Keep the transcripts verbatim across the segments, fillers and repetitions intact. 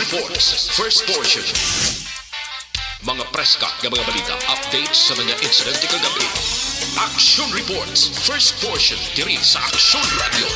Reports, first portion. Mga preska nga mga balita, updates sa mga insidente kagabi. Action Reports, first portion, diri sa Action Radio.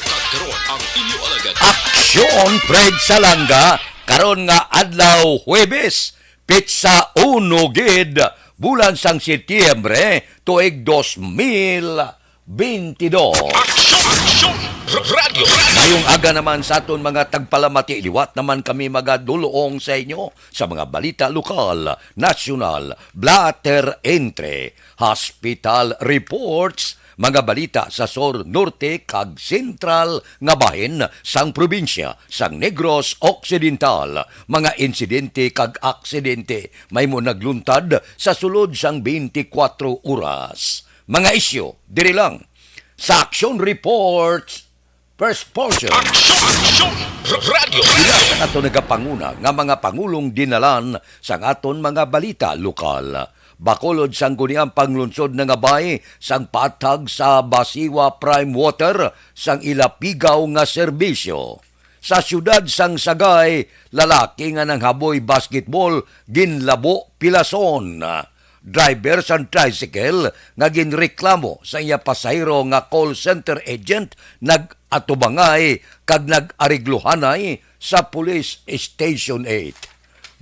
Kag karon ang inyo alagad. Aksyon, Fred Salanga, karon nga adlaw, Huwebes, petsa uno gid, bulan sang Setyembre, tuig dos mil bintidós. Aksyon! Aksyon! R-, Radyo! Mayong aga naman sa aton mga tagpalamati. Liwat naman kami magadulong sa inyo sa mga balita lokal, nasyonal, blatter entre, hospital reports, mga balita sa sur, norte, kag sentral nga bahin sang probinsya sang Negros Occidental, mga insidente kag aksidente may mo nagluntad sa sulod sang twenty-four oras. Mga isyu, diri lang sa Action Reports, first portion. Aksyon! Aksyon! R-, Radyo! Ila sa ato nagapanguna nga mga pangulong dinalan sang aton mga balita lokal. Bacolod, sangguniang panglungsod na nga bay sang pathag sa Basiwa Prime Water sang ila pigaw nga serbisyo. Sa siyudad sang Sagay, lalaki nga nanghaboy basketball ginlabo pilason. Driver sang tricycle nga ginreklamo sa iya pasahero nga call center agent nag-atubangay kag nag-ariglohanay sa Police Station eight.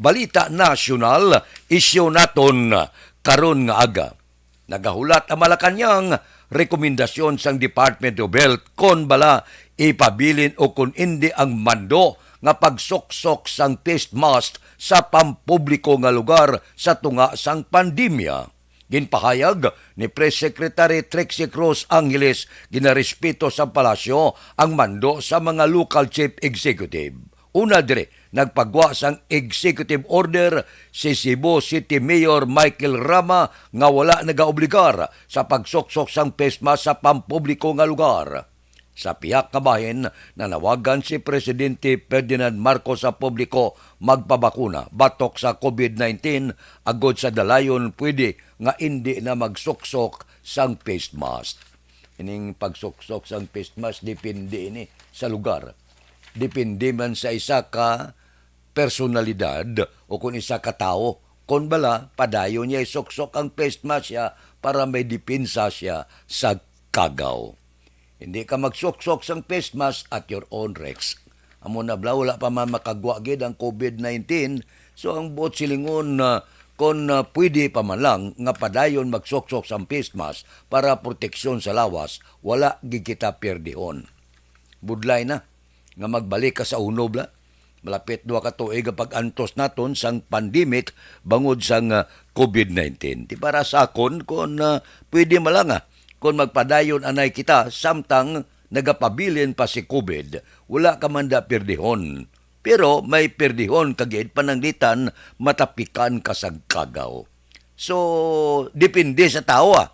Balita nasyonal, isyu naton karon nga aga. Nagahulat ang Malacañang, rekomendasyon sang Department of Health kon bala ipabilin o kon indi ang mando nga pagsuksok sang face mask sa pampubliko nga lugar sa tunga sang pandemya. Ginpahayag ni Press Secretary Trixie Cruz Angeles, ginarespeto sa palasyo ang mando sa mga local chief executive. Una diri, nagpagwa sang executive order si Cebu City Mayor Michael Rama nga wala nagaobligar sa pagsuksok sang face mask sa pampubliko nga lugar. Sa pihak nga bahin, nanawagan si Presidente Ferdinand Marcos sa publiko magpabakuna batok sa COVID nineteen, agod sa dalayon pwede nga indi na magsuksok sang face mask. Ining pagsuksok sang face mask depende ini sa lugar. Depende man sa isa ka personalidad o kung isa ka tawo. Kon bala, padayon niya isuksok ang face mask siya para may depensa siya sa kagaw. Hindi ka magsuksok sang face mask at your own risk. Amo na bala, wala pa man makagwa gid ang COVID nineteen. So, ang buot silingon, ah, kon, ah, pwede pa man lang nga padayon magsuksok sang face mask para proteksyon sa lawas, wala gid kita pierdihon. Budlay na nga magbalik ka sa unob la. Malapit duha ka tuig ang pag-antos naton sang pandemic bangod sang, ah, COVID nineteen. Di para sa akon, kon, ah, pwede man lang, ah, kon magpadayon anay kita samtang nagapabilin pa si COVID, wala ka man da pirdihon. Pero may pirdihon ka gid pananglitan matapikan ka sang kagaw. So, depende sa tawo, ah.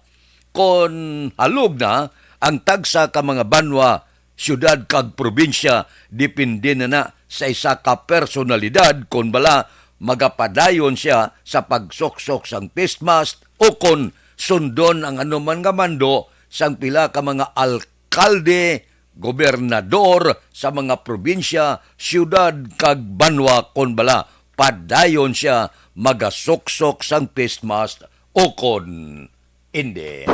Kon halog na ang tagsa ka mga banwa, siyudad kag probinsya, depende na na sa isa ka personalidad kon bala magapadayon siya sa pagsuksok sang face mask o kon sundon ang anuman nga mando sang pila ka mga alkalde, gobernador sa mga probinsya, siyudad kag banwa kon bala padayon siya magasuksok sang face mask o kon indi.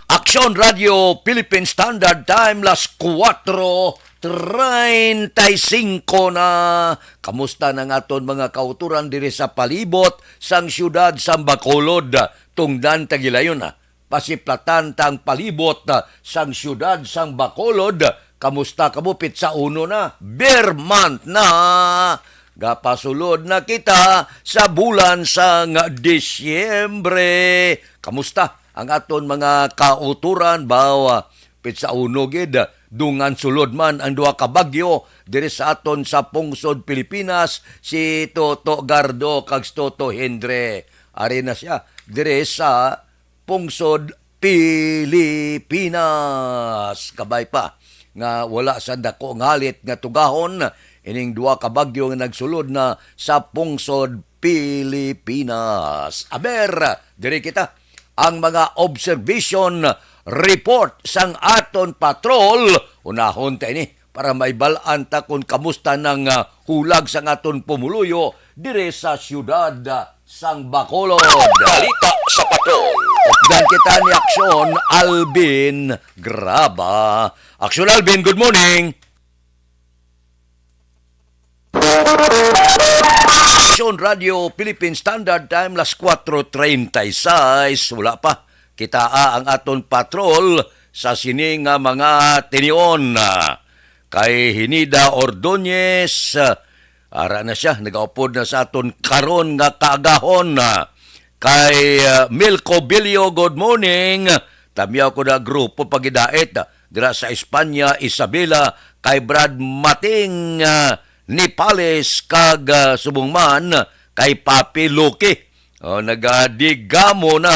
Aksyon Radio Philippine Standard Time, las kuwatro treinta y cinco na. Kamusta na ang aton mga kauturan diri sa palibot sang siyudad sang Bacolod, Tungdan, Tagilayon, ah? Pasiplatan ta ang palibot, ah, sang siyudad sang Bacolod. Kamusta kamo? Petsa uno na. Beer month na. Gapasulod na kita sa bulan sang Disyembre. Kamusta ang aton mga kauturan? Baw, ah, petsa uno gid, dungan sulod man ang duha ka bagyo diri sa aton sa pungsod Pilipinas, si Toto Gardo kag si Toto Hendre. Ari na siya diri sa pungsod Pilipinas. Kabay pa nga wala sa dako nga halit nga tugahon ining duha ka bagyo nga nagsulod na sa pungsod Pilipinas. Aber, diri kita ang mga observation report sang aton patrol. Unahon ta ini. para maibal-an ta kon kamusta nang, ah, hulag sang aton pumuluyo dire sa siyudad, ah, sang Bacolod. Balita sa Patrol. Updan kita ni Aksyon Alvin Graba. Aksyon Alvin, good morning. Aksyon Radio Philippine Standard Time, las kuwatro treinta y seis. Wala pa. Kitaa ang aton patrol sa sini nga mga tinion. Kay Hinida Ordonez, ah, ara na siya, nagaupod na sa aton karon nga kaagahon. Ah, kay, ah, Milko Bilyo, good morning. Tamyaw ko na grupo pagidait, ah, dira sa Espanya, Isabela, kay Brad Mating, ah, Nipales, kag, ah, subong man kay Papi Lucky. Oh, nagadigamo na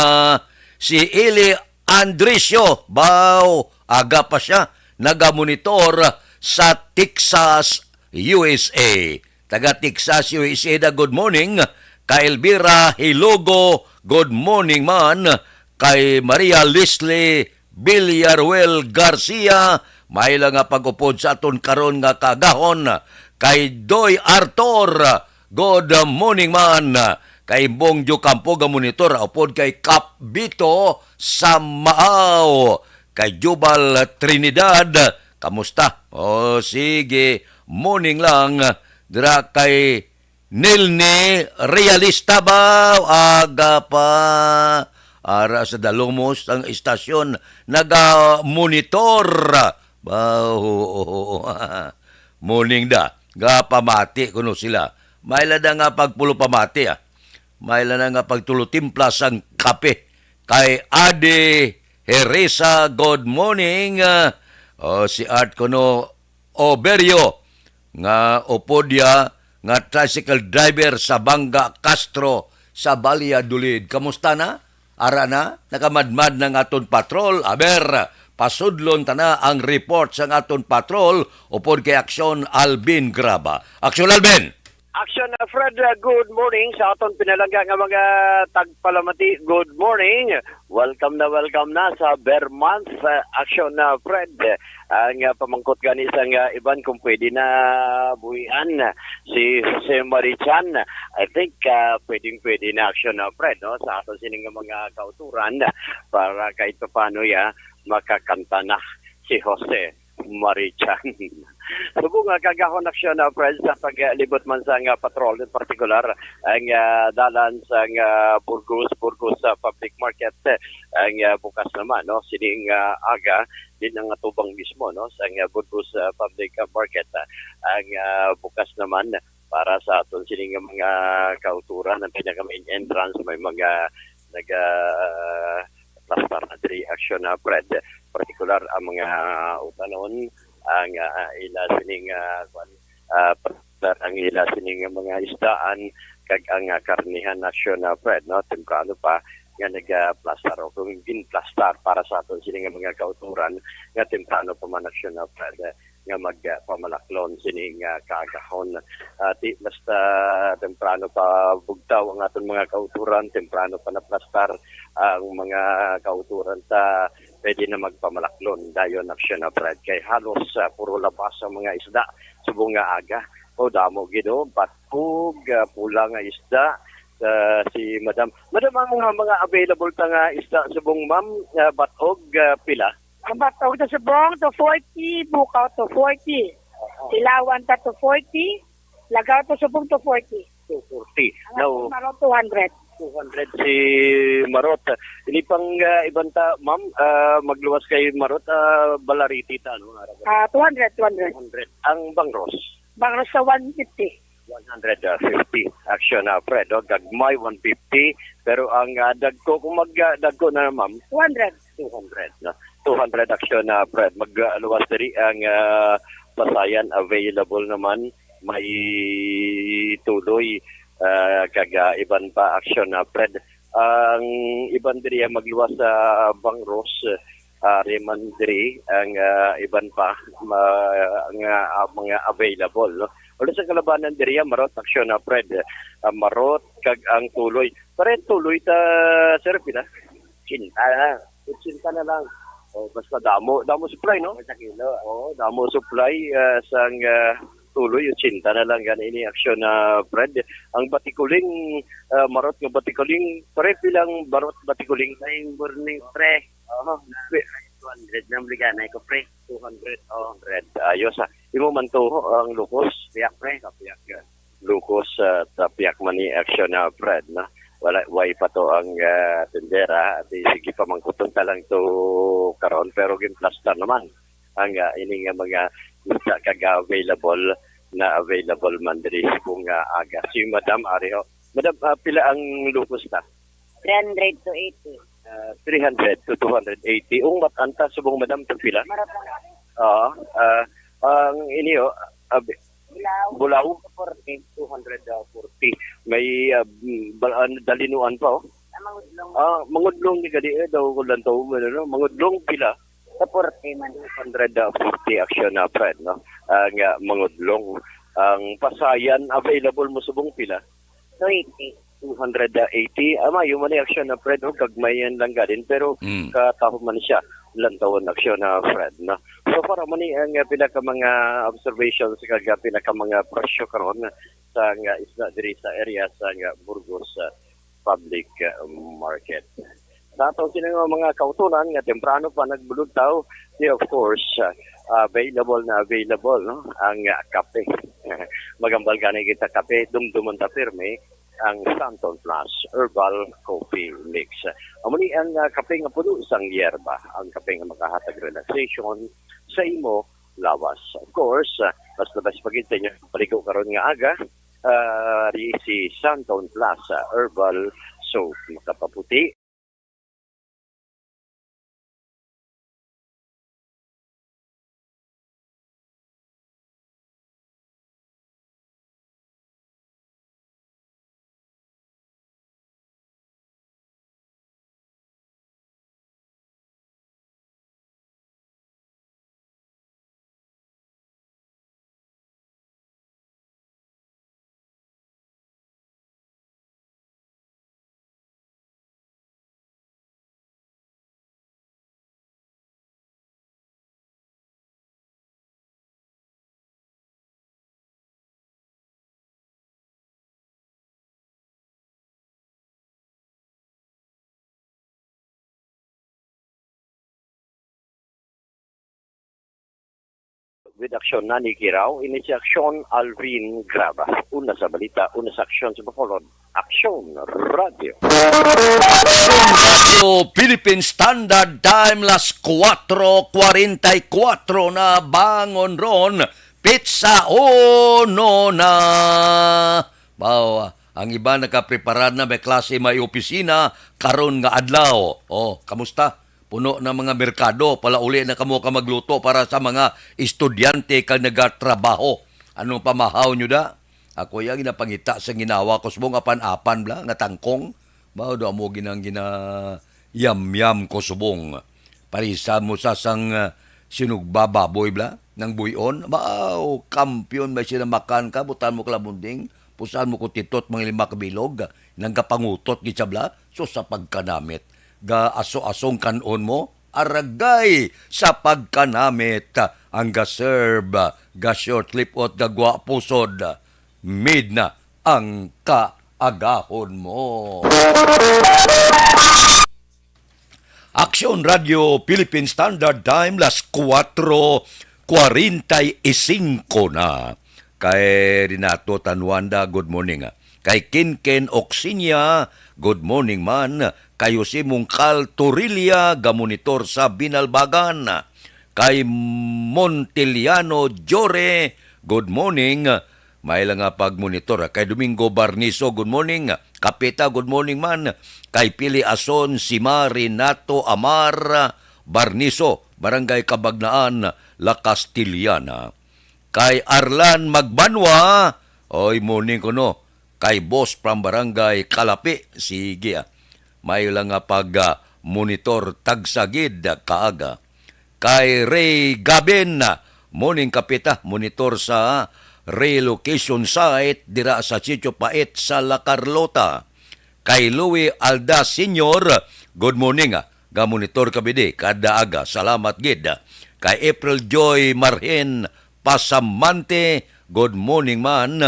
si Eli Andricio. Baw, aga pa siya nagamonitor sa Texas, U S A. Taga Texas, U S A da, good morning. Kay Elvira Hilogo, good morning man. Kay Maria Leslie Villaruel Garcia, may lang nga pag-upod sa aton karon nga kaagahon. Kay Doy Arthur, good morning man. Kay Bong Diocampo, ga monitor, upod kay Kap Bito sa Maaw. Kay Jubal Trinidad, kamusta? Oh, sige, morning lang. Dira kay Nilni Realista ba? Aga pa. Ara sa dalumos ang istasyon. Naga-monitor. Ba, oo, oo. Morning da. Gapamati kuno sila. May la da nga pagpulo pamati, ah. May la na nga pagtulo timpla sang kape. Kay Adi Heresa, good morning. Ah, oh, si Art kuno Oberio, nga upod ya nga tricycle driver sa Banga Castro sa Valladolid. Kamusta na? Ara na, nakamadmad na nga aton patrol. Aber, pasudlon ta na ang report sang aton patrol upod kay Aksyon Alvin Graba. Aksyon Alvin! Action, uh, Fred, uh, good morning sa aton pinalangga nga mga tagpalamati. Good morning. Welcome na, welcome na sa Bear Month, uh, Action, uh, Fred. Ang, uh, pamangkot gani sang, uh, iban kung pwede na buhian si Jose Marichan. I think, uh, pwedeng-pwede na, Action, uh, Fred, no? Sa aton sining mga kauturan para kahit paano ya makakanta na si Jose Marichan. Subong nga kaagahon, Action, uh, Fred, sa paglibot man sa nga patrol, in particular ang, uh, dalan sa nga Burgos, Burgos sa public market, ang, uh, bukas naman, no, sining, uh, aga, din ang atubang mismo, no, sa nga Burgos, uh, public, uh, market, uh, ang, uh, bukas naman para sa aton sining nga mga kauturan, ang pinaka main entrance, may mga naga, uh, plastar na diri, Action, uh, Fred, partikular ang mga utanon, ang, uh, ila sining, uh, kwan, uh, plastar ang ila sining mga isdaan, kag ang, uh, karnihan, Action, uh, Fred, no, temprano pa nga nagaplastar o kung ginplastar para sa aton sini nga mga kauturan nga temprano pa man, Action, uh, Fred, nga magpamalaklon sini nga kaagahon. Ah, di basta temprano pa bugtaw ang aton mga kauturan, temprano pa naplastar ang mga kauturan, ta pwede na magpamalaklon dayon, Action, uh, Fred, kay halos, ah, puro labas ang mga isda subong nga aga. O, damo gid, oh, batog, ah, pula nga isda. Ah, si Madam, Madam, ang mga, mga available ta nga isda subong, ma'am, ah, batog, ah, pila? Ang batog sa subong, two forty, bukaw, two forty. Oo. Ilawan ta, two forty. Lagaw to subong, two forty. Two forty. Ang Now, atong marot, two hundred. Two hundred si marot. Ini pang, ah, iban ta, ma'am, ah, magluwas kay marot, ah, balariti ta, no? Ah, two hundred, two hundred. Two hundred. Ang bangros? Bangros sa one fifty. One hundred fifty. Action, ah, Fred, oh. Gagmay, one fifty. Pero ang, ah, dagko, kung mag, ah, dagko na, ma'am? Two hundred. Two hundred, no? Two hundred, Action, ah, Fred. Magluwas diri ang, ah, pasayan available naman. May tuloy, ah, kag, ah, iban pa, Action, ah, Fred. Ang iban diri ang magluwas sa bangros, ah, ari man diri ang, ah, iban pa ma-, nga, ah, mga available, no? Wala sa kalabanan diri, ah, marot, Action, ah, Fred. Ah, marot kag ang tuloy. Pare, tuloy ta, sir, pila? Chinta na. Chinta na lang. Oh, basta damo, damo supply, no? Sa kilo. Oo, damo supply, ah, sang, ah, tuloy, ochenta na lang gani ini aksyon na, Fred. Ang batikuling, ah, marot nga batikuling, pre, pilang marot batikuling? May burning, pre. Oo. Two hundred lang, liganay ko, pre. Two hundred, oh. Hundred. Ayos, ah. Imo man to, ang lukos? Piyak, pre. Kapiyak, ah. Lukos, ah, tapiak man ni aksyon na, Fred, no? Wala, way pa to ang, ah, tindera. Di, sige, pamangkuton ta lang to karon, pero ginplastar naman ang, ah, ini nga mga isda kag available na available man diri subong nga aga. Si Madam ari ho. Madam, ah, pila ang lukos ta? Three hundred to eighty. Ah, three hundred to two hundred eighty. Ungmat anta subong, Madam, to pila? Marap lang. Oo. Ah, ang inyo, ah, bi- Bulaw. Bulaw? Forty. Two hundred forty. May, ah, mm, bal-, ah, dalinuan pa, oh. Ah, mangudlong. Ah, mangudlong ni gadi, eh, daw ko lang to, ano, no? Mangudlong pila? Sa forty man. Two hundred forty aksyon na, Fred, no? Ang, ah, mangudlong. Ang pasayan, available mo subong pila? Two eighty. Two hundred eighty. Ah, mayo man ni aksyon na, Fred, oh, gagmayan lang gadin, pero Mm. katahom man siya. Lantawon aksyon na, Fred, no? So, para man ni ang, ah, pila ka mga observations kag, ah, pila ka mga presyo karon sa nga isda diri sa area sa nga Burgos, ah, Public, ah, Market. Sa ato sini nga mga kautunan nga temprano pa nagbulugtaw, di, of course, ah, available na available, no, ang, ah, kape. Magambal gani kita kape, dumduman ta pirmi ang Santon Plus Herbal Coffee Mix. Amo ni ang, ah, kape nga puno sang yerba, ang kape nga makahatag relaxation sa imo lawas. Of course, ah, mas the best pa gid sa inyo paligo karon nga aga, ah, di si Santon Plus, ah, Herbal Soap. Makapaputi. With action na ni Kiraw, ini si Aksyon Alvin Graba. Una sa balita, una sa aksyon sa Bacolod. Aksyon Radio. Aksyon Radio Philippine Standard Time, las kuwatro kwarenta y kuwatro na, bangon ron, pizza uno na. Baw, ang iba nakapreparar na, may klase, may opisina karon nga adlaw. Oh, kamusta? Puno na mga merkado, palauli na kamo ka magluto para sa mga estudyante kag nagatrabaho. Anong pamahaw nyo da? Ako ya ginapangita sa ginawa ko subong apan-apan bla nga tangkong. Mao do amo ginang gina yam-yam ko subong. Parisa mo sa sang, ah, sinugba baboy bla nang buyon. Mao, kampiyon may sinamakan ka, butan mo kalabunding, pusan mo ko titot mga lima ka bilog, nang kapangutot gid sa bla, so sa pagkanamit. Ga aso-asong kan-on mo, aragay sa pagkanamit, ang ga-serve, ga-short, lip-ot, gagwa pusod. Mid na ang kaagahon mo. Aksyon Radio Philippine Standard Time, las kuwatro kwarenta y singko na. Kay Renato Tanwanda, good morning, ah. Kay Kinken Oxinia, good morning man. Kay Jose Mungkal Torilla, gamonitor sa Binalbagan. Kay Montiliano Jore, good morning. May lang nga pagmonitor, ah. Kay Domingo Barniso, good morning. Kapita, good morning man. Kay Pili Ason, Sima Renato Amar Barniso, Barangay Kabagnaan, La Castellana. Kay Arlan Magbanwa, oy, morning kuno. Kay Boss from Barangay Kalapi, sige, ah. May lang nga pag, ah, monitor tagsa gid kaaga. Kay Ray Gabin, morning, Kapita, monitor sa relocation site dira sa Sitio Pait sa La Carlota. Kay Louie Alda Senior, good morning, ah. Ga-monitor kami di kada aga. Salamat gid. Kay April Joy Marhen Pasamante, good morning man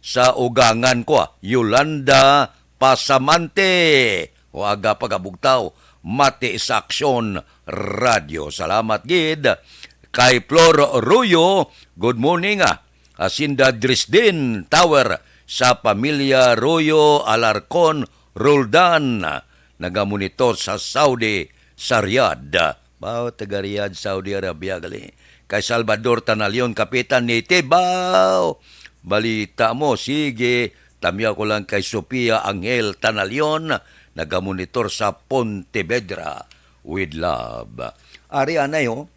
sa ugangan ko, ah. Yolanda Pasamante, o aga pagabugtaw, mati sa Aksyon Radyo. Salamat gid. Kay Flor Royo, good morning, ah. Hacienda Dresden Tower sa pamilya Royo Alarcon Roldan, nagamonitor sa Saudi, sa Riyadh. Baw, taga Riyadh, Saudi Arabia, gali. Kay Salvador Tanalion, Kapitan ni Tibaw. Balita mo, sige. Tamya ko lang kay Sofia Angel Tanalion, nagamonitor sa Pontevedra. With love. Ari anay, oh.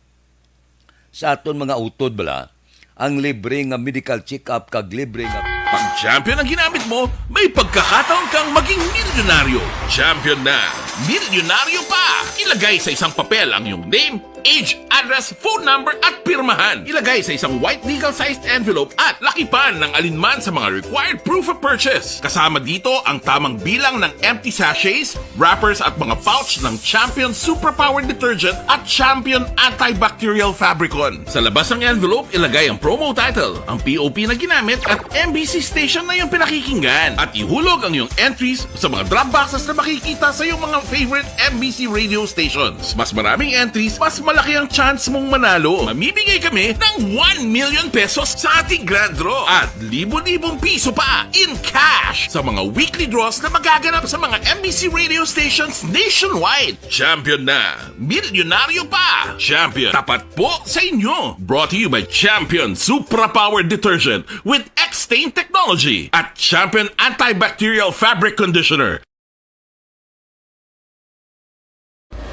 Sa aton mga utod bala, ang libre nga medical check-up kag libre nga Pag Champion ang ginamit mo, may pagkakataon kang maging milyonaryo. Champion na, milyonaryo pa! Ilagay sa isang papel ang iyong name, age, address, phone number, at pirmahan. Ilagay sa isang white legal-sized envelope at lakipan ng alinman sa mga required proof of purchase. Kasama dito ang tamang bilang ng empty sachets, wrappers at mga pouch ng Champion Suprapower Detergent at Champion Antibacterial Fabricon. Sa labas ng envelope, ilagay ang promo title, ang P O P na ginamit at M B C station na iyong pinakikinggan. At ihulog ang iyong entries sa mga drop boxes na makikita sa iyong mga favorite M B C radio stations. Mas maraming entries, mas malaki ang chance mong manalo. Mamimigay kami ng one million pesos sa ating grand draw at libo-libong piso pa in cash sa mga weekly draws na magaganap sa mga M B C radio stations nationwide. Champion na! Milyonaryo pa! Champion, tapat po sa inyo! Brought to you by Champion Supra Power Detergent with X-Stain Technology at Champion Antibacterial Fabric Conditioner.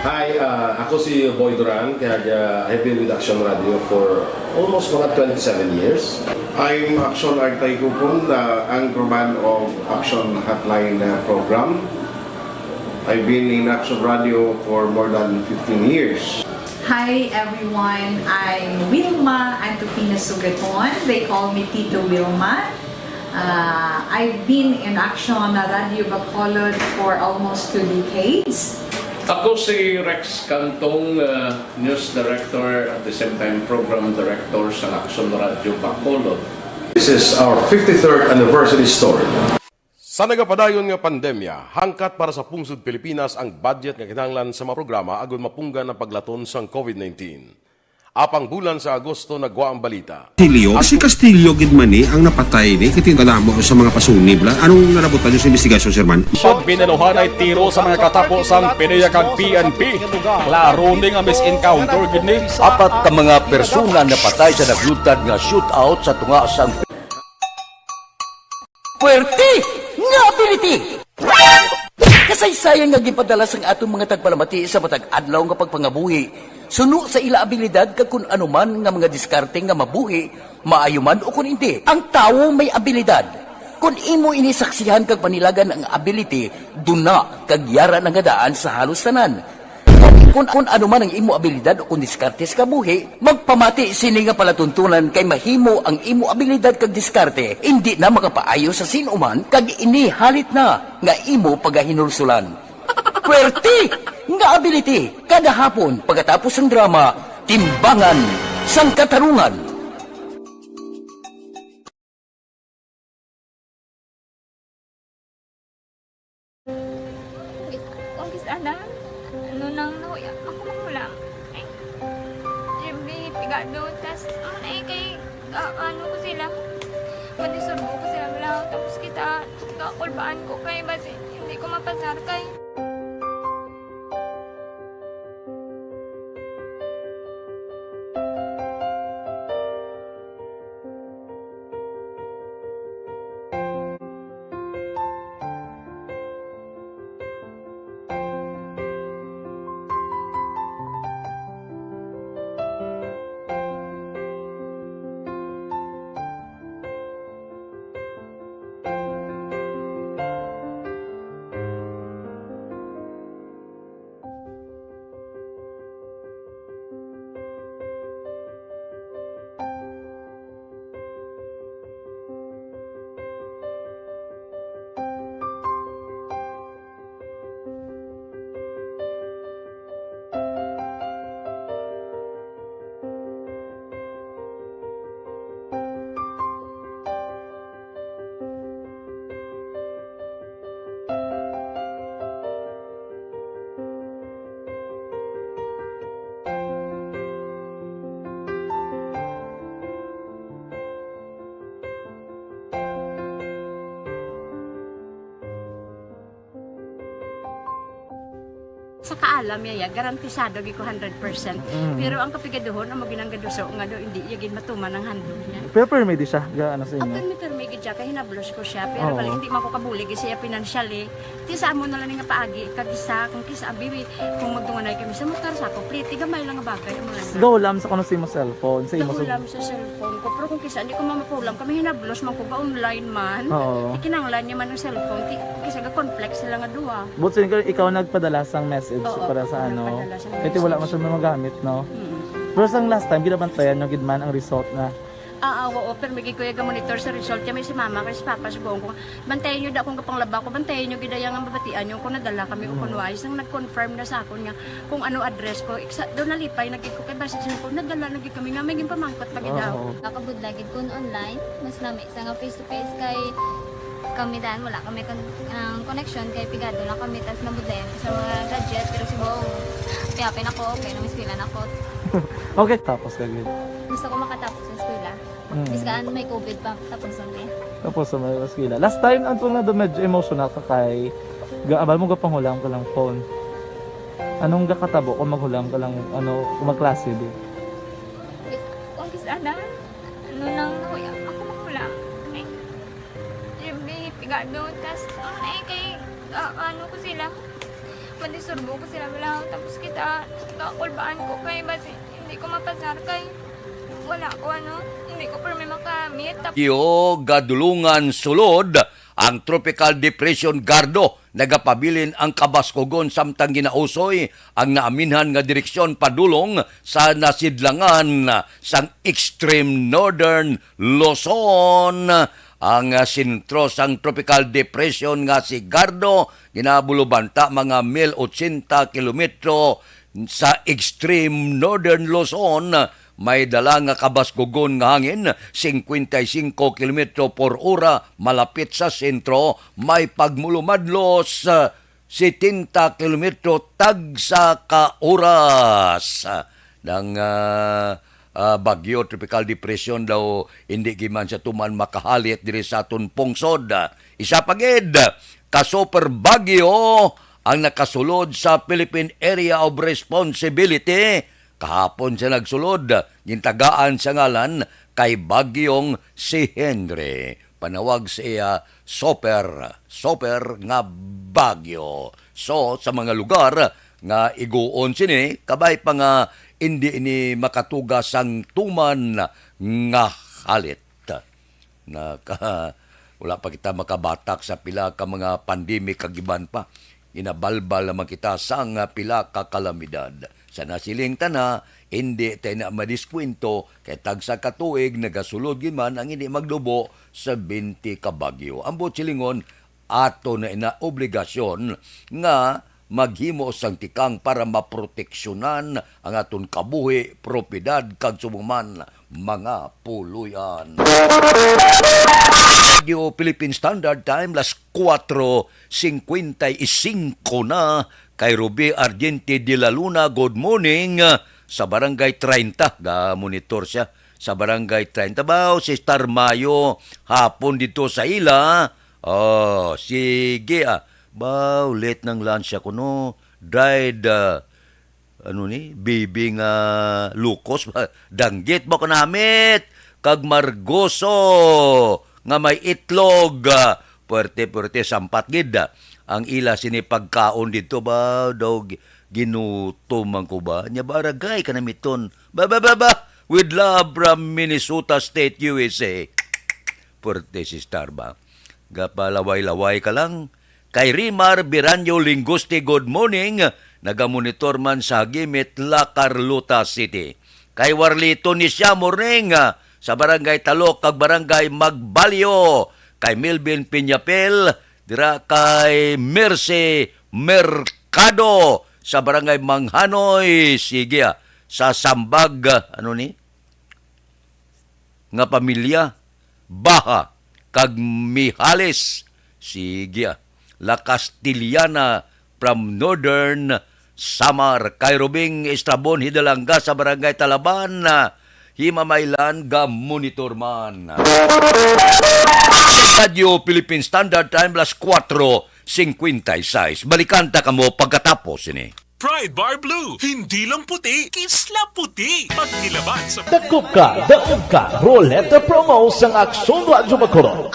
Hi, ah, ako si Boy Duran, kag, ah, I've been with Action Radio for almost mga twenty-seven years. I'm Action Artay Kupon, the anchorman of Action Hotline, uh, program. I've been in Action Radio for more than fifteen years. Hi everyone, I'm Wilma Antupina Sugaton. They call me Tito Wilma. Uh, I've been in Action Radio Bacolod for almost two decades. Ako si Rex Cantong, uh, news director, at the same time program director sa Action Radio Bacolod. This is our fifty-third anniversary story. Sa nagapadayon nga pandemya, hangkat para sa pungsod Pilipinas ang budget nga kinahanglan sa mga programa agud mapunggan ang paglaton sang COVID nineteen. Apang bulan sa Agosto nagwa ang balita. Castillo? Si Castillo gid man ni ang napatay ni, kay tingala mo sa mga pasuni bala. Anong nalabutan niyo sa investigasyon, Sir Man? Pag binaluhan ay tiro sa mga katapo sang PDEA kag P N P. Klaro ni nga mis-encounter gid ni. Apat ka mga persona napatay sa naglutad nga shootout sa tunga sang Puwerte nga ability! Kasaysayan nga ginpadala sang aton mga tagpalamati sa matag adlaw nga pagpangabuhi, suno sa ila abilidad kag kun ano man nga mga diskarte nga mabuhi, maayo man o kun indi. Ang tawo may abilidad. Kun imo ini saksihan kag panilagan ang ability, duna kag yara na nga daan sa halos tanan. Kung, kung ano man ang imo abilidad o kung diskarte sa kabuhi, magpamati sini nga palatuntunan kay mahimo ang imo abilidad kag diskarte indi na makapaayo sa sin-o man kag ini halit na nga imo pagahinulsulan. Puwerte nga ability kada hapon pagkatapos sang drama, Timbangan sang Katarungan. Kung kis-, ana, ano nang nahuya, ako man wala. Ay, siyempre, pigado, tas, ano na eh, kay, ah, ano ko sila, madisurbo ko sila, wala, tapos kita, kakulbaan ko kay, basi, hindi ko mapasar kay. Kaalam niya, ya, garantisado gid ko hundred percent. Mm. Pero ang kapigaduhon, amo ginang gaduso nga do, hindi iya gid matuman ang handog niya. Pero permi di siya, ga, ano sa inyo? Permi, permi gid siya, kay hinablos ko siya. Pero Oo. bali, hindi man ko kabulig siya financially. Ti sa amo na lang nga paagi, kag isa, kung kisa, abi, kung magtunganay kami sa motor, sa ako, pliti, gamay lang nga bagay, amo lang. Go, lam sa kuno sa imo cellphone, sa imo Gahulam sa cellphone ko. Pero kung kisa, hindi ko mamapulam, kami hinablos man ko, ga online man. Oo. Ti kinahanglan niya man ang cellphone, ti, kisa ga-conflict sila nga duha. But since ikaw nagpadala sang message Oo, para sa ako ano, nagpadala sang kaya wala man message. siya magamit, no? Mm. Pero sang last time, ginabantayan nyo gid man ang result na. Ah, ah, oo, pero may gid ko yung monitor sa result. Kaya may si mama, kay si papa, subukan ko, bantayan nyo da akong kapanglaba ko, bantayan nyo gid ang mabatian nyo kung nadala kami o Mm. kung wala. Isang nag-confirm na sa akon nga kung ano address ko. Iksa, doon nalipay na gid ko, kay basta siya ko, nadala na gid kami nga, may ginpamangkot pa gid Oo. ako. Nakabudlay gid kun online, mas nami sa nga face to face kay kami dan, wala kami kon-, ang connection kay pigado lang kami, tas nabudlayan ko sa mga gadget, pero si Bong, piyapin ako, okay na, may eskwela na ako. Okay, tapos ka gid. Gusto ko makatapos sa eskwela. Mm. Bis ka, may covid pa, tapos ang day. Tapos sa mga eskwela. Last time, ang tunga do medyo emotional ka kay, ga-, abal mo gapanghulam ka lang phone. Anong gakatabo kung maghulam ka lang, ano, kung magklase, di? Kung kis-, ana, ano nang nahuya, ako maghulam. Eh, yung may pigado, tas, ano na eh, kay, ah, ano ko sila, mandisturbo ko sila, wala. Tapos kita, kakulbaan ko kay, basi, hindi ko mapasar kay, wala ko, ano, hindi ko permi makamit. Tap- Iyo gadulungan sulod ang Tropical Depression Gardo, nagapabilin ang kabaskugon samtang ginausoy ang naaminhan nga direksyon padulong sa nasidlangan sang extreme northern Luzon. Ang, ah, sentro sang Tropical Depression nga si Gardo ginabulubanta mga mil ochenta kilometro sa extreme northern Luzon. May dala nga kabaskugon nga hangin, singkwenta y singko kilometro por ora, malapit sa sentro. May pagmulumadlos, ah, setenta kilometro tagsa ka oras. Nang, ah, ah, bagyo, tropical depression daw, hindi giman sa tuman makahalit diri sa aton pungsod. Isa pa gid ka super bagyo ang nakasulod sa Philippine Area of Responsibility. Kahapon siya nagsulod, gintagaan sa ngalan kay Bagyong si Henry. Panawag sa iya, super, super nga bagyo. So, sa mga lugar nga iguon sini, kabay pa nga indi ini makatuga sang tuman nga halit. Naka-, wala pa kita makabatak sa pila ka mga pandemic kag iban pa. Ginabalbal naman kita sang pila ka kalamidad. Sa nasiling tana, hindi tayo na madiskwento kay tagsa ka tuig nagasulod gid man ang hindi maglubo sa twenty ka bagyo. Ang buot silingon, ato na ina obligasyon nga maghimo sang tikang para maproteksyonan ang aton kabuhi, propiedad, kag subong man mga puloy-an. Radio Philippine Standard Time, las kuwatro singkwenta y singko na. Kay Ruby Argente de la Luna, good morning. Sa Barangay treinta, ga-monitor siya. Sa Barangay treinta. Baw, si Star Mayo, hapon dito sa ila. Oh, sige, ah. Baw, late ng lunch ako, no? Dried, ah, ano ni? Baby nga lukos. Danggit ba ko namit? Kag margoso nga may itlog. Ah, puwerte, puwerte, sampat gid, ah. Ang ila sini pagkaon dito ba? Daw gi-, ginutom man ko ba? Nya ba, aragay ka namiton. Ba, ba, ba, ba? With love from Minnesota State, U S A. Puwerte si Star ba? Gapalaway-laway ka lang. Kay Rimar Biranyo Linguste, good morning. Nagamonitor man sa Gimit, La Carlota City. Kay Warlito ni siya, morning, ah, sa Barangay Talok kag Barangay Magbalyo. Kay Melvin Piñapel, dira kay Mercy Mercado sa Barangay Manghanoy. Sige, ah, sa Sambag, ah, ano ni? Nga pamilya, Baha, kag Mihalis. Sige, ah. La Castellana from Northern Samar. Kay Rubing Estrabon Hidalanga sa Barangay Talaban, ah, Himamaylan, ga-monitor man. Radyo Philippine Standard Time, las kuwatro singkwenta y seis. Balikan ta kamo pagkatapos ini. Pride Bar Blue. Hindi lang puti, kisla puti. Pagnilaban sa Dakop ka, daog ka, Roleta Promo sang Aksyon Radyo Bacolod.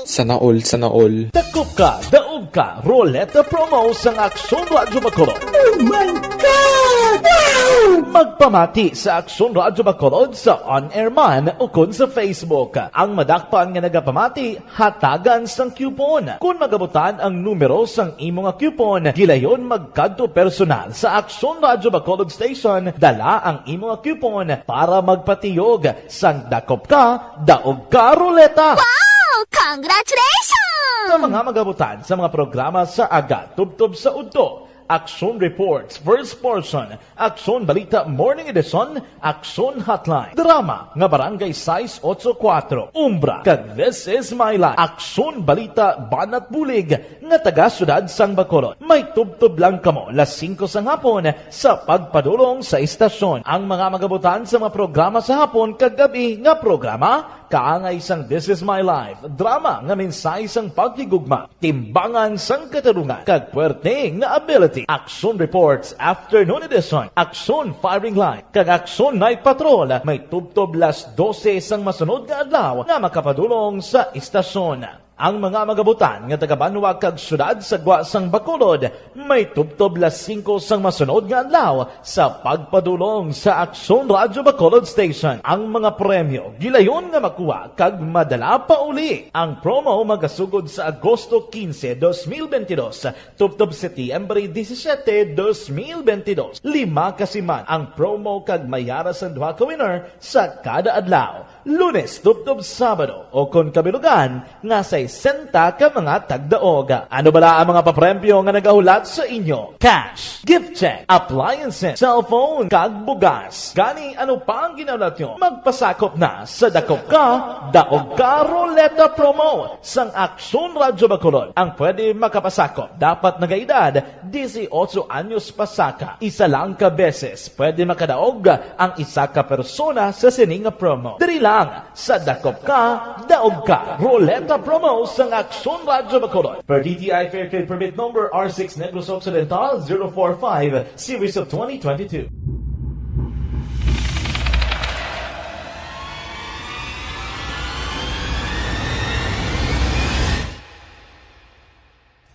Sana all, sana all. Dakop ka, daog ka, Roleta Promo sang Aksyon Radyo Bacolod. Oh my God! Wow! Magpamati sa Aksyon Radyo Bacolod sa on-air man ukon sa Facebook. Ang madakpan nga nagapamati, hatagan sang coupon. Kon magabutan ang numero sang imo nga coupon, gilayon magkadto personal sa Aksyon Radyo Bacolod Station, dala ang imo nga coupon para magpatiyog sang Dakop Ka, Daog Ka Roleta. Wow! Congratulations! Sa mga magabutan sa mga programa sa aga, tubtob sa udto, Aksyon Reports, First Portion, Aksyon Balita Morning Edition, Aksyon Hotline, drama nga Barangay sais ocho kuwatro, Umbra, kag This Is My Life, Aksyon Balita Banat Bulig nga taga Siyudad sang Bacolod. May tubtob lang kamo las singko sang hapon sa pagpadulong sa istasyon. Ang mga magabutan sa mga programa sa hapon kag gab-i nga programa, kaangay sang This Is My Life, drama nga mensahe sang paghigugma, timbangan sang katarungan, kag puwerte nga ability. Aksyon Reports Afternoon Edition, Aksyon Firing Line, kag Aksyon Night Patrol may tubtob las dose sang masunod nga adlaw nga makapadulong sa istasyon. Ang mga magabutan nga taga-banwa kag siyudad sa gwa sang Bacolod may tubtob las singko sang masunod nga adlaw sa pagpadulong sa Aksyon Radyo Bacolod Station. Ang mga premyo gilayon nga makuha kag madala pauli. Ang promo magasugod sa Agosto quince, dos mil veintidós, tubtob Setyembre disisiete, dos mil veintidós. Lima ka siman ang promo kag may ara sang duha ka winner sa kada adlaw, Lunes tubtob Sabado, o kon kabilugan nga sesenta ka mga tagdaog. Ano bala ang mga papremyo nga nagahulat sa inyo? Cash, gift check, appliances, cellphone, kag bugas. Gani, ano pa ang ginahulat nyo? Magpasakop na sa Dakop Ka, Daog Ka Roleta Promo sang Aksyon Radyo Bacolod. Ang pwede makapasakop dapat nagaedad dieciocho anyos pasaka. Isa lang ka beses pwede makadaog ang isa ka persona sa sini nga promo. Diri lang sa Dakop Ka, Daog Ka Roleta Promo sang Aksyon Radyo Bacolod. Per D T I Fair Trade Permit Number R six Negros Occidental zero four five, Series of twenty twenty-two.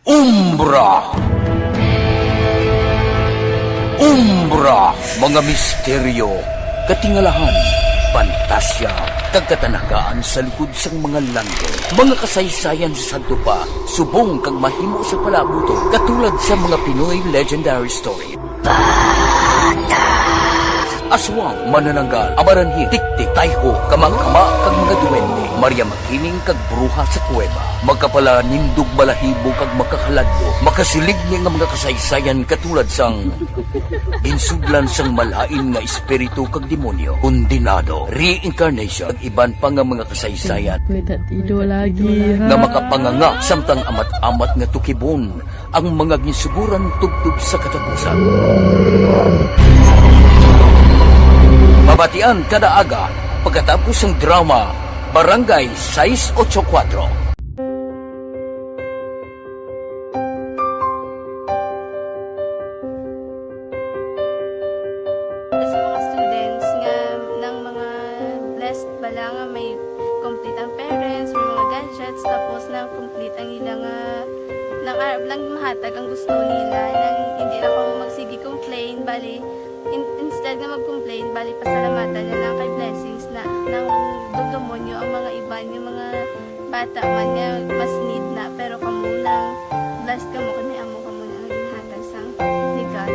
Umbra. Umbra, mga misteryo, katingalahan, pantasya, kag katanagaan sa likod sang mga langgo. Mga kasaysayan sa sadto pa, subong kag mahimo sa palaabuton, katulad sa mga Pinoy legendary story. Aswang, manananggal, amaranhi, tiktik, tayho, kamangkama, kag mga duwende, Maria Makiling kag bruha sa kuweba. Makapalanindog balahibo kag makakaladlok, makasiligni nga mga kasaysayan katulad sang ginsudlan sang malain nga espiritu kag demonyo, kondenado, reincarnation, kag iban pa nga mga kasaysayan May tatido lagi, nga ha? makapanganga samtang amat-amat nga tukibon ang mga ginsuguran tubtob sa katapusan. Mabatian kada aga pagkatapos sang drama Barangay sais ocho kuwatro. Sa mga students nga nang mga blessed bala nga may complete ang parents, may mga gadgets, tapos nang complete ang ila nga nang arab lang mahatag ang gusto nila, nang hindi lang kamo magsige complain, bali in, instead nga mag-complain, bali pasalamatan na lang kay blessings na nang dugdumon nyo ang mga iban nga mga bata man nga mas need na, pero kamo lang blessed kamo kay may amo kamo na nga ginhatag sang ni God.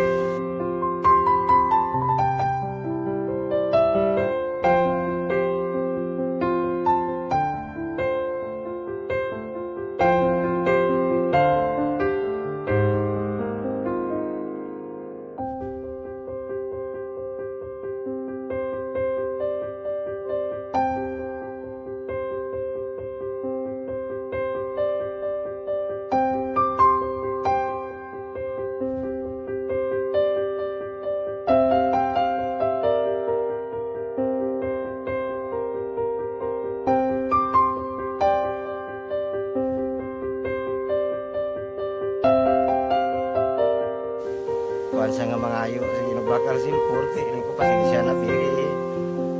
Simple, ti, ini ko, pasensya na, biri.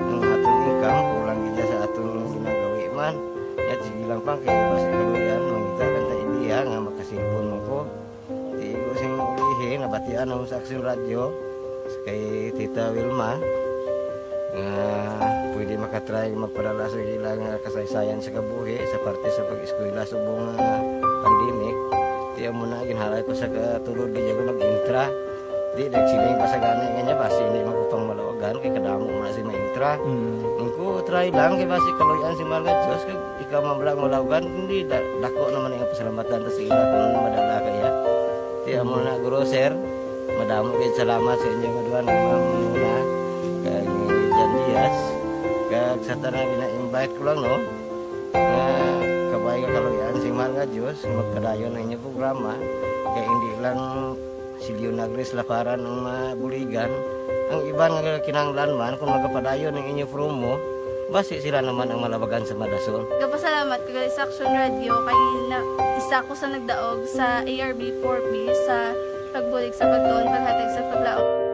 Ang aton income, kulang gid sa aton ginagawi man. Yat, sige lang, pang, kay basi kaluyan, mangita lang ta ideya nga makasilpon mo ko. Ti, ko sing ulihi, nabatian ako sa Action Radio, sa kay Tita Wilma, nga pwede makatry magpadala sa ila nga kasaysayan sa kabuhi, sa parte sa pag-eskwela subong nga pandemic. Ti, amo na, ginhalay ko sa katulod, di ako nag-intra. Di, nagsiling pa sa gani nga niya, basi hindi man ko pang malawagan, kay kadamo mo na si maintra. Mm. Ang ko, try lang, kay basi kaluyan si Mahal nga Diyos, kag ikaw man lang malawagan, hindi, da-, dako naman ang pasalamatan ta sa ila kung ano madala kaya. Ti, amo na, Guro, sir, madamo kayo salamat sa inyo nga duha, ni Ma'am Muna, kag ni Jan Diaz, kag sa tanan gina-invite ko lang, no, nga kabay nga kaluyan si Mahal nga Diyos, magpadayon ang inyong programa, kay hindi lang si Leonagres Laparan ang mabuligan. Ang iban nga kinahanglan man, kung magapadayon ang inyo promo, basi sila naman ang malabagan sa madason. Gapasalamat ko gali sa Action Radio kay na, isa ko sa nagdaog sa A R B four B sa pagbulig sa pagtuon, paghatag sa paglaom.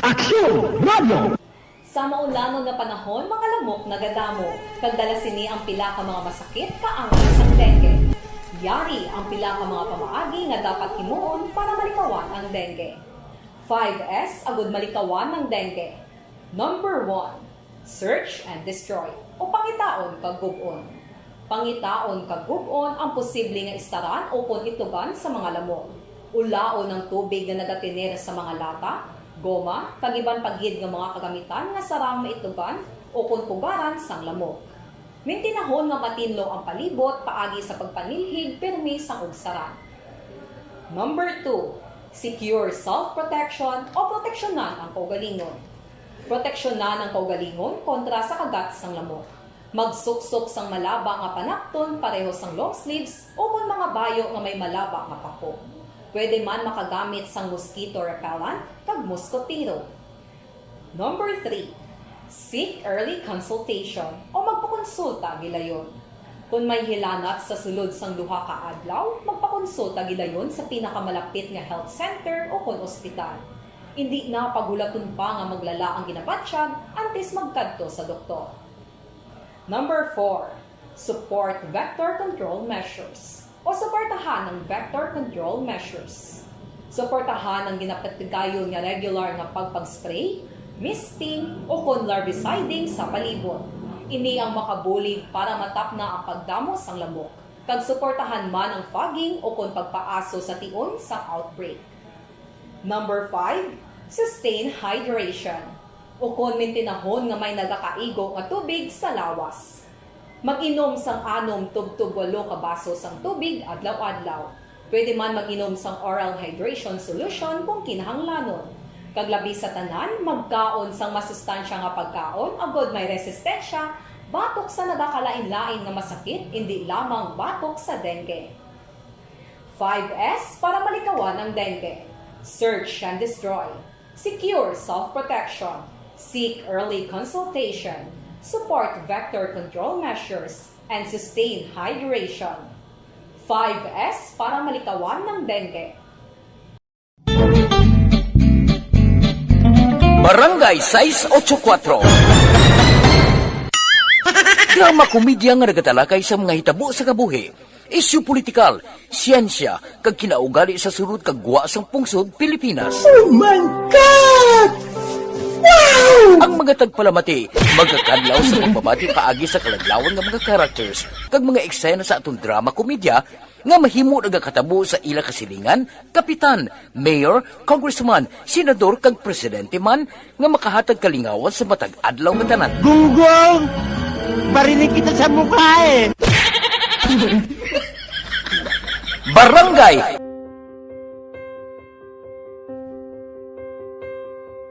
Aksyon Radio! Sa maulanon nga panahon, mga lamok nagadamo, kag dala sini ang pila ka mga masakit kaangay sang dengue. Yari ang pila ka mga pamaagi nga dapat himuon para malikawan ang dengue. Five S agud malikawan ang dengue. Number one, search and destroy, o pangitaon kag gub-on. Pangitaon kag gub-on ang posible nga istaran ukon itlugan sa mga lamok. Ulaon ang tubig nga nagatener sa mga lata, goma, kag iban pa gid nga mga kagamitan nga sarang maitlugan ukon pugaran sang lamok. Mintinahon nga matinlo ang palibot paagi sa pagpanilhig pirmi sang ugsaran. Number two, secure self-protection o proteksyonan ang kaugalingon. Proteksyonan ang kaugalingon kontra sa kagat sang lamok. Magsuksok sang malaba nga panapton pareho sang long sleeves ukon mga bayo nga may malaba nga pako. Pwede man makagamit sang mosquito repellent kag moskotero. Number three, seek early consultation o magpakonsulta gilayon. Kon may hilanat sa sulod sang duha ka adlaw, magpakonsulta gilayon sa pinakamalapit nga health center o kon ospital. Indi na paghulaton pa nga maglala ang ginabatyag antes magkadto sa doktor. Number four, support vector control measures o suportahan ang vector control measures. Suportahan ang ginapatigayon nga regular nga pagpag-spray, misting, o kon larviciding sa palibot. Ini ang makabulig para matapna ang pagdamo sang lamok, kag suportahan man ang fogging o kon pagpaaso sa tion sang outbreak. Number five, sustain hydration, o kon mintinahon nga may nagakaigo nga tubig sa lawas. Mag-inom sang anom tubtob walo ka baso sang tubig adlaw-adlaw. Pwede man mag-inom sang oral hydration solution kung kinahanglanon. Kag labi sa tanan, magkaon sang masustansya nga pagkaon agod may resistensya batok sa nagakalain-lain nga masakit, indi lamang batok sa dengue. Five S para malikawan ang dengue. Search and destroy. Secure self-protection. Seek early consultation. Support vector control measures. And sustain hydration. Five S para malikawan ang dengue. Barangay sais ocho kuatro. Drama komedya nga nagatalakay sa mga hitabo sa kabuhi, isyu politikal, siyensya, kag kinaugali sa sulod kag gwa sang pungsod Pilipinas. Oh my God! Wow! Ang mga tagpalamati magakadlaw sa pagpamati paagi sa kaladlawan nga mga characters kag mga eksena sa aton drama komedya nga mahimo nagakatabo sa ila kasilingan, kapitan, mayor, congressman, senador, kag presidente man nga makahatag kalingawan sa matag adlaw nga tanan. Gunggong! Barinig kita sa mukha eh! Barangay!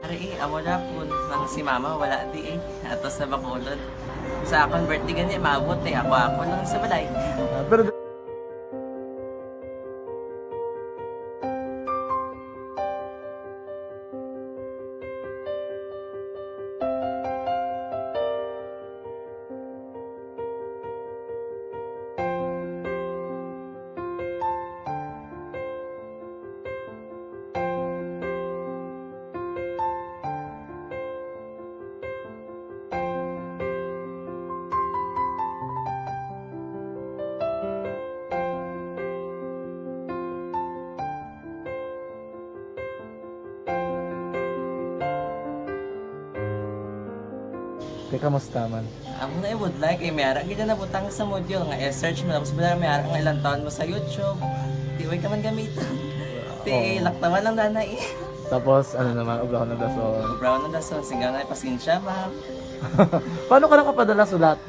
Ari, eh, amo na po. Nang si mama, wala di eh. Ato sa Bacolod. Sa akon birthday gani, maabot eh. Ako-ako lang sa balay. Ah, pero Kamusta man? Amo na, I would like, eh, may ara gid na nabutang sa module nga i-search mo, tapos wala, may ara nga ilang taon mo sa YouTube. Di, way ka man gamiton. Ti, oo, laktawan lang dana, eh. Tapos, ano naman, ubrahon ng dason. Ubrahon ng dason, singga nga, pasensya, ma'am. Paano ka nakapadala sulat?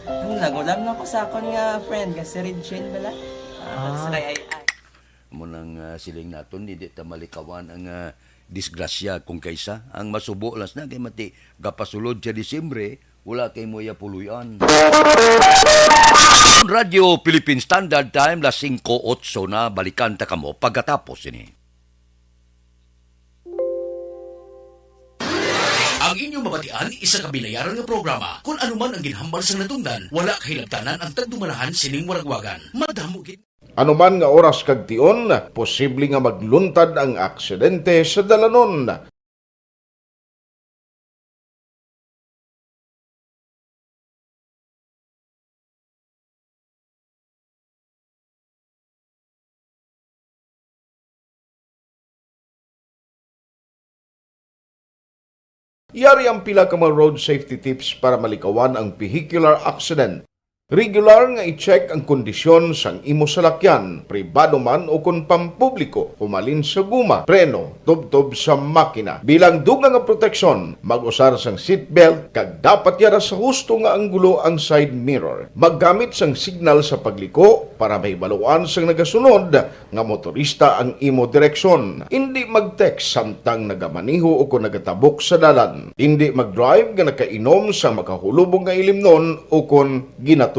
Ano, nagulam lang ko sa akon nga friend, nga si Regine bala. Ah, ah, sa kay Ai Ai. Amo nang, ah, siling naton, hindi ta malikawan ang, ah, disgrasya kung kaysa. Ang masubo lang na kay mati, gapasulod sa Disyembre, wala kay mo iya puloy-an. Radyo Philippine Standard Time, las singko otso na, balikan ta kamo pagkatapos ini. Ang inyong mabatian, isa ka binayaran nga programa. Kung ano man ang ginhambal sang natungdan, wala kahilabtanan ang tagdumalahan sining waragwagan. Madamo gid. Ano man nga oras kag tion, posible nga magluntad ang aksidente sa dalanon. Yari ang pila ka mga road safety tips para malikawan ang vehicular accident. Regular nga i-check ang kondisyon sang imo salakyan, pribado man o kon pampubliko, humalin sa guma, preno, tubtob sa makina. Bilang dugang nga proteksyon, mag-usar sang seatbelt kag dapat yara sa husto nga anggulo ang side mirror. Maggamit sang signal sa pagliko para mahibaluan sang nagasunod nga motorista ang imo direksyon. Indi mag-text samtang nagamaneho o kon nagatabok sa dalan. Indi mag-drive nga nakainom sa makahulubong nga ilimnon o kon ginatuyo.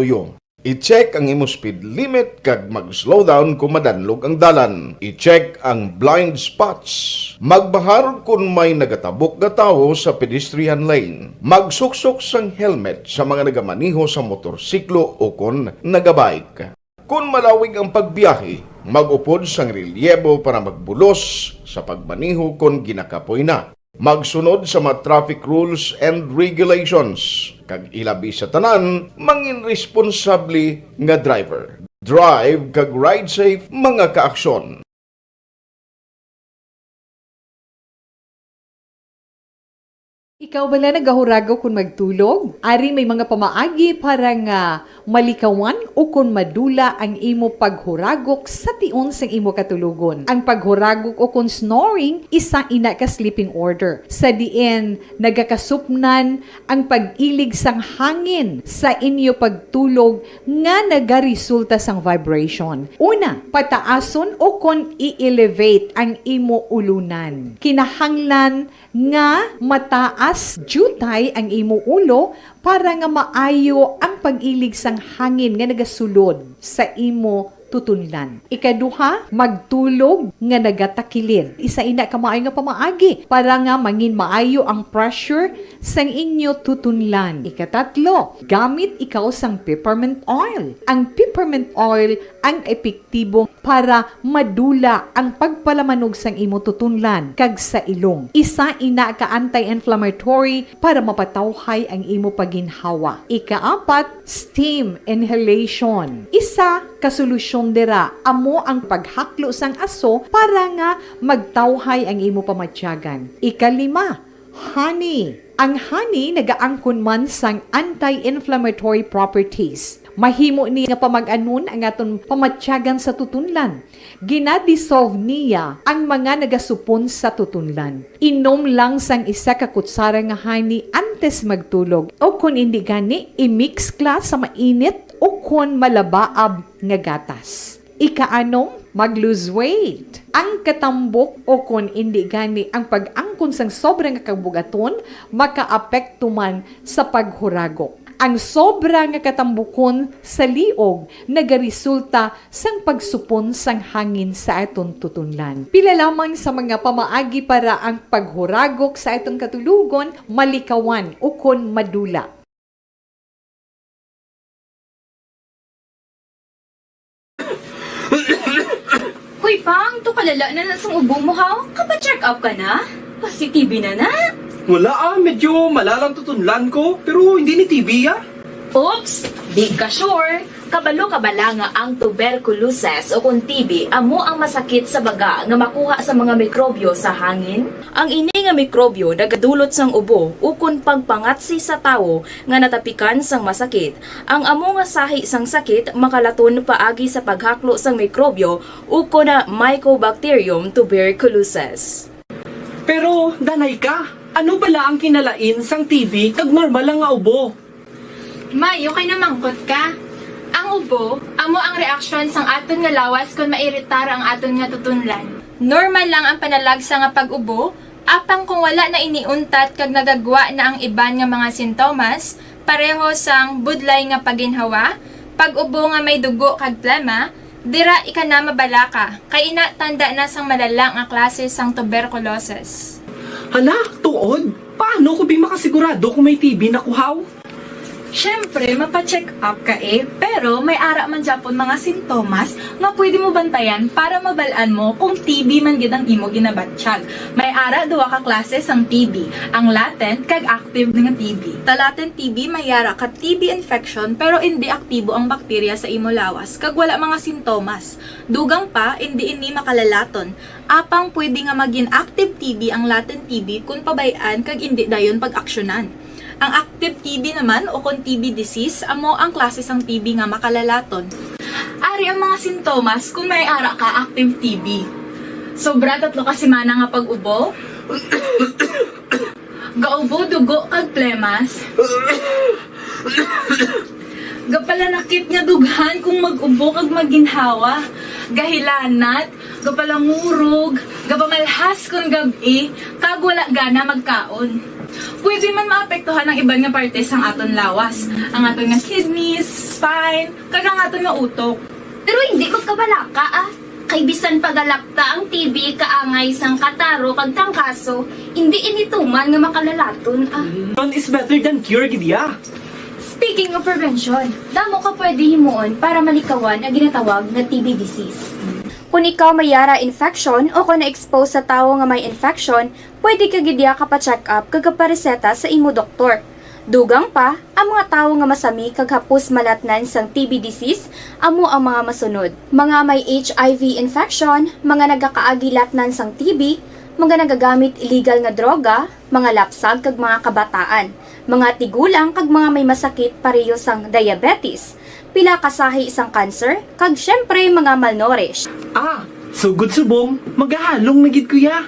I-check ang imo speed limit kag mag-slow down kon madanlog ang dalan. I-check ang blind spots. Magbahar kon may nagatabok nga tawo sa pedestrian lane. Magsuksok sang helmet sa mga nagamaneho sa motorsiklo o kon nagabike. Kon malawig ang pagbiyahe, mag-upod sang relyebo para magbulos sa pagmaneho kon ginakapoy na. Magsunod sa mga traffic rules and regulations, kag ilabi sa tanan, mangin responsable nga driver. Drive kag ride safe, mga kaaksyon. Ikaw bala nagahuragok kon magtulog? Ari may mga pamaagi para nga malikawan o kon madula ang imo paghuragok sa tion sang imo katulogon. Ang paghuragok o kon snoring, isa ina ka sleeping order, sa diin nagakasupnan ang pag-ilig sang hangin sa inyo pagtulog nga nagaresulta sang vibration. Una, pataason o kon i-elevate ang imo ulunan. Kinahanglan nga mataas diutay ang imo ulo para nga maayo ang pag-ilig sang hangin nga nagasulod sa imo tutunlan. Ikaduha, magtulog nga nagatakilid. Isa ina ka maayo nga pamaagi para nga mangin maayo ang pressure sang inyo tutunlan. Ikatatlo, gamit ikaw sang peppermint oil. Ang peppermint oil ang epektibo para madula ang pagpalamanog sang imo tutunlan kag sa ilong. Isa ina ka anti-inflammatory para mapatawhay ang imo pagginhawa. Ikaapat, steam inhalation. Isa ka solusyon dira amo ang paghaklo sang aso para nga magtawhay ang imo pamatyagan. Ikalima, honey. Ang honey nagaangkon man sang anti-inflammatory properties. Mahimo ni nga pamag-anon ang aton pamatyagan sa tutunlan. Gina-dissolve niya ang mga nagasupon sa tutunlan. Inom lang sang isa ka kutsara nga honey antes magtulog, o kon indi gani, i-mix ka sa mainit o kon malabaab nga gatas. Ikaanom, mag-lose weight. Ang katambok o kon indi gani ang pag-angkon sang sobra nga kabugaton makaapekto man sa paghuragok. Ang sobra nga katambukon sa liog nagaresulta sang pagsupon sang hangin sa aton tutunlan. Pila lamang sa mga pamaagi para ang paghuragok sa aton katulogon malikawan ukon madula. Hoy, Pang, to kalala na na sang ubo mo, ha? Kapa-check up ka na? Kasi T B na na. Wala, ah, medyo malalang tutunlan ko, pero hindi ni T B, ah. Oops! Di ka sure? Kabalo ka bala nga ang tuberculosis o kon T B amo ang masakit sa baga nga makuha sa mga mikrobyo sa hangin? Ang ini nga mikrobyo nagadulot sang ubo ukon pagpangatsi sa tawo nga natapikan sang masakit. Ang amo nga sahi sang sakit makalaton paagi sa paghaklo sang mikrobyo ukon na Mycobacterium tuberculosis. Pero, danay ka, ano bala ang kinalain sang T B kag normal lang nga ubo? May, okay na mangkot ka. Ang ubo, amo ang reaksyon sang aton nga lawas kon mairitar ang aton nga tutunlan. Normal lang ang panalagsa nga pag-ubo, apang kung wala na ini untat kag nagagwa na ang iban nga mga sintomas, pareho sang budlay nga paginhawa, pag-ubo nga may dugo kag plema, dira ika na mabalaka, kay ina tanda na sang malala nga klase sang tuberculosis. Hala, tuod? Paano ko bi makasigurado kung may T B na kuhaw? Siyempre, mapa-check up ka eh, pero may ara man gyapon mga sintomas nga pwede mo bantayan para mabal-an mo kung T B man gid ang imo ginabatyag. May ara duha ka klase sang T B, ang latent kag active nga T B. Sa latent T B may ara ka T B infection pero indi aktibo ang bakterya sa imo lawas kag wala mga sintomas. Dugang pa, indi ini makalalaton. Apang pwede nga magin active T B ang latent T B kon pabay-an kag indi dayon pag-aksyonan. Ang active T B naman o kon T B disease amo ang klase sang T B nga makalalaton. Ari ang mga sintomas kon may ara ka active T B. Sobra tatlo ka semana nga pag-ubo. Gaubo dugo kag plemas. Gapalanakit nga dughan kung mag-ubo kag maginhawa. Gahilanat, gapalangurog, gapamalhas kon gab-i, kag wala gana magkaon. Pwede man maapektuhan ang iban nga parte sang aton lawas, ang aton nga kidneys, spine, kag ang aton nga utok. Pero hindi magkabalaka ah. Kay bisan pagalakta ang T B kaangay sang kataro kag tangkaso, hindi ini tuman nga makalalaton ah. Prevention is better than cure gid ya. Speaking of prevention, damo ka pwede himuon para malikawan ang ginatawag nga T B disease. Kung ikaw may yara infection o kung na-expose sa tawo nga may infection, pwede ka gid ya kapa-check up kag kapareseta sa imo doktor. Dugang pa, ang mga tawo nga masami kag hapos malatnan sang T B disease amo ang mga masunod: mga may H I V infection, mga nagakaagi latnan sang T B, mga nagagamit illegal nga droga, mga lapsag kag mga kabataan, mga tigulang kag mga may masakit pareho sang diabetes, pila ka sahi sang cancer, kag siyempre mga malnourished. Ah, sugod subong, magahalong na gid ko ya.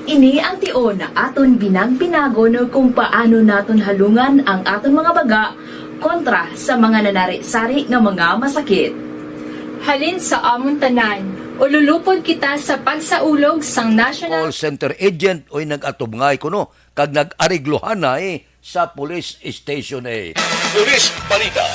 Ini ang tion nga aton binagpinagon kung paano naton halungan ang aton mga baga kontra sa mga nanari-sari nga mga masakit. Halin sa amon tanan, ululupod kita sa pagsaulog sang National Call center agent oy nag-atubngay kuno kag nag-ariglohanay sa police station A. Police Balita.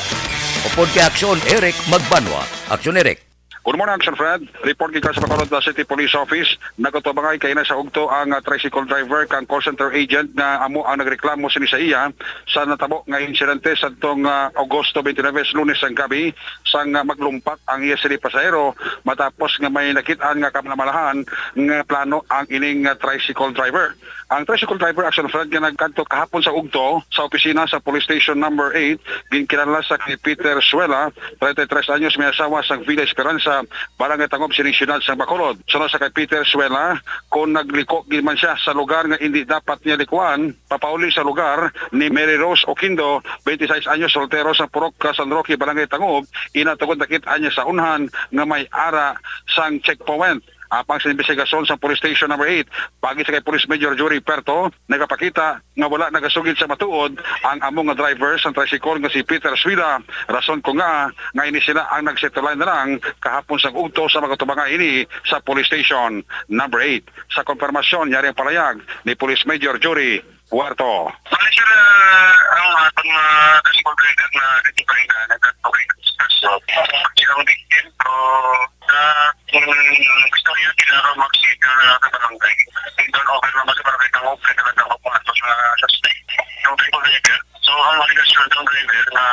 Upod kay Aksyon Eric Magbanwa. Aksyon Eric. Good morning, Action Fred. Report gikan sa Bacolod City Police Office. Nagkatubangay kay na sa ugto ang ah, tricycle driver kang call center agent nga amo ang nagreklamo sini sa iya sa natabo nga insidente sadtong ah, Agosto twenty-nine, Lunes ang gabi, sang ah, maglumpat ang iya sini pasahero matapos nga may nakit-an nga kamalamalahan nga plano ang ining ah, tricycle driver. Ang tricycle driver, Action Fred, nga nagkadto kahapon sa ugto sa opisina sa Police Station Number eight, ginkinahanglan sa kay Peter Suela, treinta y tres anyos, may asawa sa Villa Esperanza, Barangay Tangob, sining siyudad sa Bacolod. Sunod sa kay Peter Suela, kung nagliko gid man siya sa lugar nga indi dapat niya likuan, papauli sa lugar ni Mary Rose Oquindo, twenty-six anyos, soltero sa Purok San Roque, Barangay Tangob, ina tungod nakit-an niya sa unhan nga may ara sang checkpoint. Apang sa imbestigasyon sa Police Station Number eight, pagi sa kay Police Major Jury Perto, nagapakita nga wala nagasugid sa matuod ang amo nga driver sang tricycle nga si Peter Suila, rason ko nga nga ini sila ang nagsetulay na lang kahapon sang ugto sa magkatubangay ini sa Police Station Number eight. Sa konfirmasyon, yari ang palayag ni Police Major Jury Puerto. Bali, sir, ah, ang aton nga tricycle driver na nagpahinga, nagkatubay sa so, ang victim, pero sa, mm, istorya, kailangan mag-signal na sa barangay. Turn over naman sa barangay Tangob, kaya nakatangop ang aton nga suspect. Yung tricycle driver. So, ang alegasyon ng driver na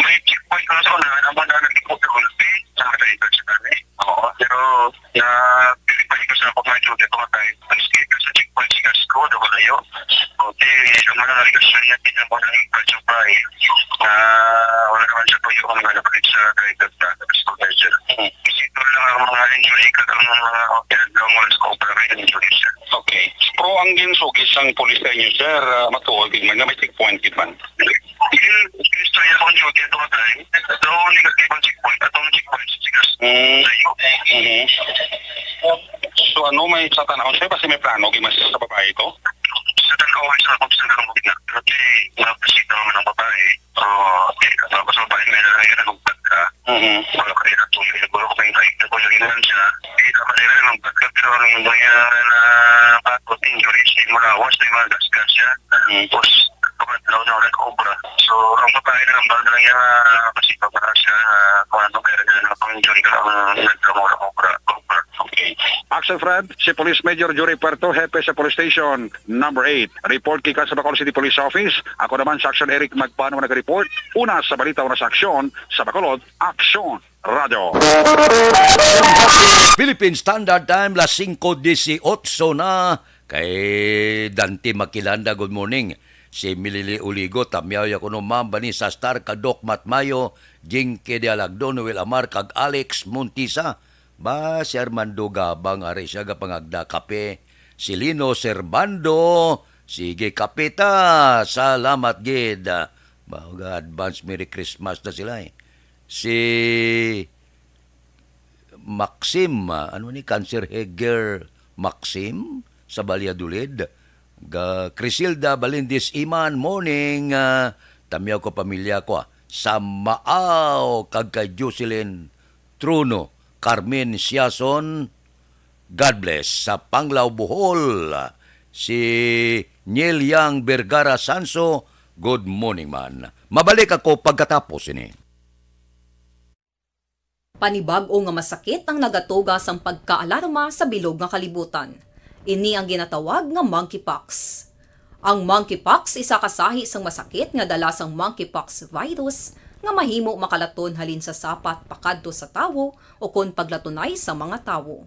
may checkpoint na sa unahan, ang banda nagtipon sa gulpi, sa mga driver sa kami. Oo, pero na pili pa ito sa akong mga duty, mga tayo. Ang skate sa checkpoint, si Gasco, daw kalayo. Okay, ang mga alegasyon niya, tingnan mo na yung Pacho Bay. Na Yung mga nakalit siya, kay Gagda, sa physical measure. Mm. Physical lang ang mga injury, kag ang mga pinagdangol sa obra, may injury siya. Okay. Pero ang ginsugi sang pulis sa inyo, sir, ah, matuod gid man nga may checkpoint gid man. Yung istorya ko niyo, kaya tumatay, daw negative ang checkpoint, atong checkpoint sa Sigas. Mm. Layo. Mhm. So, ano, may sa tanahon siya, basi may plano gid man sa babae to? Sa tanawon sa akong sa gagawin na. Kasi, napasita naman ang babae. So, eh, tapos ang babae, may nalagay na magpagka. Mhm. Wala pa rin ang tuloy. Nagulong ko yung kahit na ko yung ilan siya. Hindi naman nila magpagka, pero ang mga na bakot, injuries, yung mga awas, may mga gasgas siya. Mhm. Tapos, kapag daw na ulit obra. So, ang babae na lang, bawal na lang niya, ah, kasi pag siya, ah, kung ano, kaya na lang pang injury ka, ang nagkamura, obra, obra. Okay. Action Front, si Police Major Jory Puerto, hepe sa Police Station Number eight. Report gikan sa Bacolod City Police Office. Ako naman, si Action Eric Magbanwa, nag-report. Una sa balita, una sa aksyon, sa Bacolod, Aksyon Radyo. Philippine Standard Time, las singko dieciocho na. Kay Dante Makilanda, good morning. Si Milili Uligo, tamyaw ya kuno, Ma'am Vanessa Star, kag Doc Matt Mayo, Jinky de Alagdo, Noel Amar, kag Alex Montisa. Ba, si Armando Gabang, ari siya gapangagda kape. Si Lino Servando, sige, kape ta. Salamat gid. Ba, ga-advance Merry Christmas na sila, eh. Si Maxim, ah, ano ni, Cancer Heger Maxim sa Valladolid. Ga-, Crisilda Balindis Iman, morning, ah, tamyaw ko, pamilya ko, ah, sa Maaw, kag kay Jocelyn Truno, Carmen Siason, God bless. Sa Panglao, Bohol, si Neil Yang Vergara Sanso, good morning man. Mabalik ako pagkatapos ini. Panibag-o nga masakit ang nagatuga sang pagkaalarma sa bilog nga kalibutan. Ini ang ginatawag nga monkeypox. Ang monkeypox isa ka sahi sang masakit nga dala sang monkeypox virus nga mahimo makalaton halin sa sapat pakadto sa tawo ukon paglatunay sa mga tawo.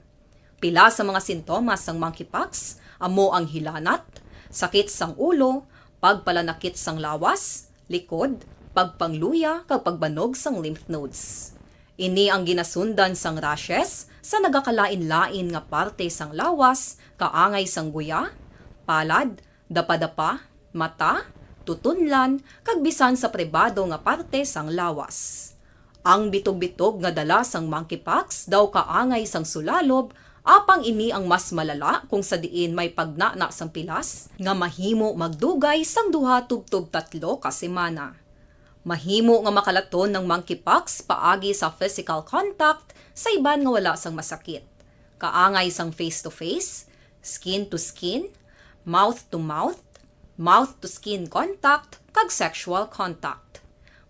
Pila sa mga sintomas sang monkeypox amo ang hilanat, sakit sang ulo, pagpalanakit sang lawas, likod, pagpangluya, kag pagbanog sang lymph nodes. Ini ang ginasundan sang rashes sa nagakalain-lain nga parte sang lawas, kaangay sang guya, palad, dapadapa, mata, tutunlan, kag bisan sa pribado nga parte sang lawas. Ang bitog-bitog nga dala sang monkeypox daw kaangay sang sulalob, apang ini ang mas malala kung sa diin may pagnana sang pilas nga mahimo magdugay sang duha tubtob tatlo ka semana. Mahimo nga makalaton ang monkeypox paagi sa physical contact sa iban nga wala sang masakit, kaangay sang face-to-face, skin-to-skin, mouth-to-mouth, mouth-to-skin contact, kag sexual contact.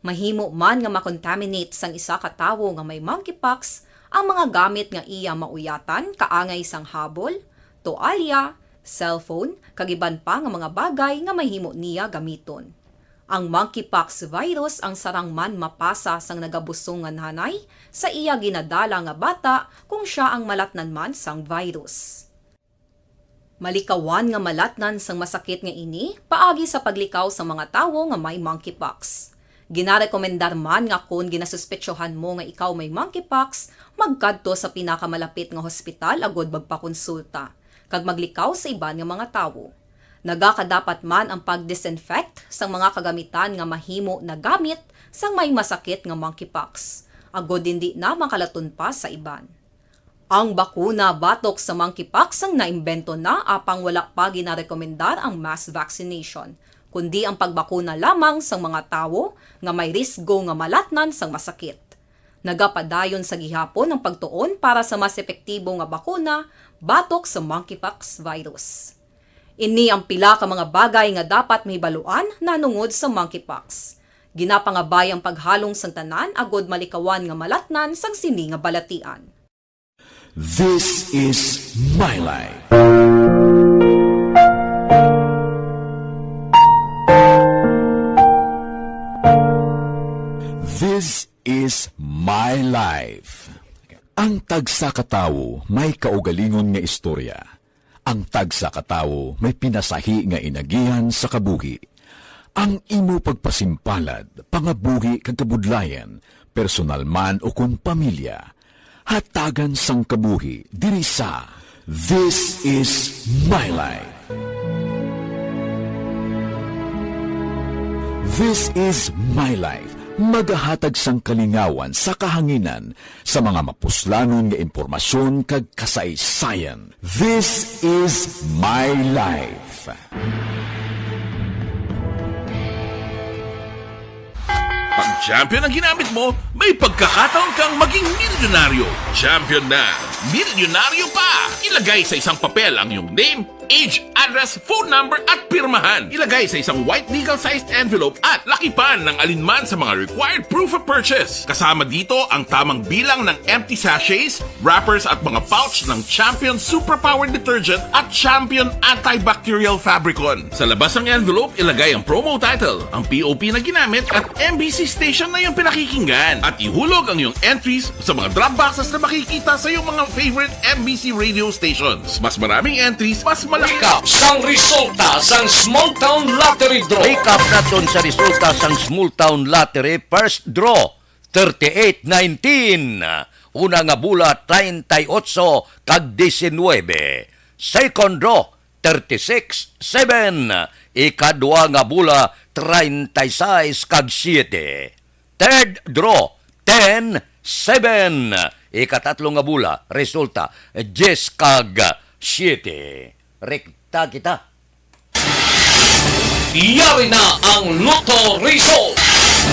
Mahimo man nga makontaminate sang isa ka tawo nga may monkeypox ang mga gamit nga iya mauyatan, kaangay sang habol, toalya, cellphone, kag iban pa nga mga bagay nga mahimo niya gamiton. Ang monkeypox virus ang sarang man mapasa sang nagabusong nga nanay sa iya ginadala nga bata kung sia ang malatnan man sang virus. Malikawan nga malatnan sang masakit nga ini paagi sa paglikaw sa mga tawo nga may monkeypox. Ginarekomendar man nga kon ginasuspetsohan mo nga ikaw may monkeypox, magkadto sa pinakamalapit nga hospital agud magpakonsulta kag maglikaw sa iban nga mga tawo. Nagakadapat man ang pag-disinfect sang mga kagamitan nga mahimo nagamit sang may masakit nga monkeypox, agud indi na makalaton pa sa iban. Ang bakuna batok sa monkeypox ang naimbento na, apang wala pa ginarekomendar ang mass vaccination, kundi ang pagbakuna lamang sang mga tawo nga may risgo nga malatnan sang masakit. Nagapadayon sa gihapon ang pagtuon para sa mas epektibo nga bakuna batok sa monkeypox virus. Ini ang pila ka mga bagay nga dapat mahibaluan nahanungod sa monkeypox. Ginapangabay ang paghalong sang tanan agud malikawan nga malatnan sang sini nga balatian. This is My Life. This is My Life. Ang tagsa ka tawo may kaugalingon nga istorya. Ang tagsa ka tawo may pinasahi nga inagihan sa kabuhi. Ang imo pagpasimpalad, pangabuhi kag kabudlayan, personal man o kon pamilya, hatagan sang kabuhi diri sa This is My Life. This is My Life, magahatag sang kalingawan sa kahanginan sa mga mapuslanon nga impormasyon kag kasaysayan. This is My Life. Pag champion ang ginamit mo, may pagkakataon kang maging milyonaryo. Champion na, milyonaryo pa! Ilagay sa isang papel ang iyong name, age, address, phone number, at pirmahan. Ilagay sa isang white legal-sized envelope at lakipan ng alinman sa mga required proof of purchase. Kasama dito ang tamang bilang ng empty sachets, wrappers, at mga pouch ng Champion Superpower Detergent at Champion Antibacterial Fabricon. Sa labas ng envelope, ilagay ang promo title, ang P O P na ginamit, at M B C station na iyong pinakikinggan. At ihulog ang iyong entries sa mga drop boxes na makikita sa iyong mga favorite M B C radio stations. Mas maraming entries, mas malaki. Recap sang resulta sang Small Town Lottery Draw. Recap naton sa resulta sang Small Town Lottery First Draw, thirty-eight nineteen. Una nga bola, treinta y ocho kag diecinuebe. Second draw, thirty-six seven. Ikadua nga bola, treinta y seis kag siete. Third draw, ten seven. Ikatatlo nga bola, resulta, diyes kag siete. Rekta kita. Yari na ang Lotto Result.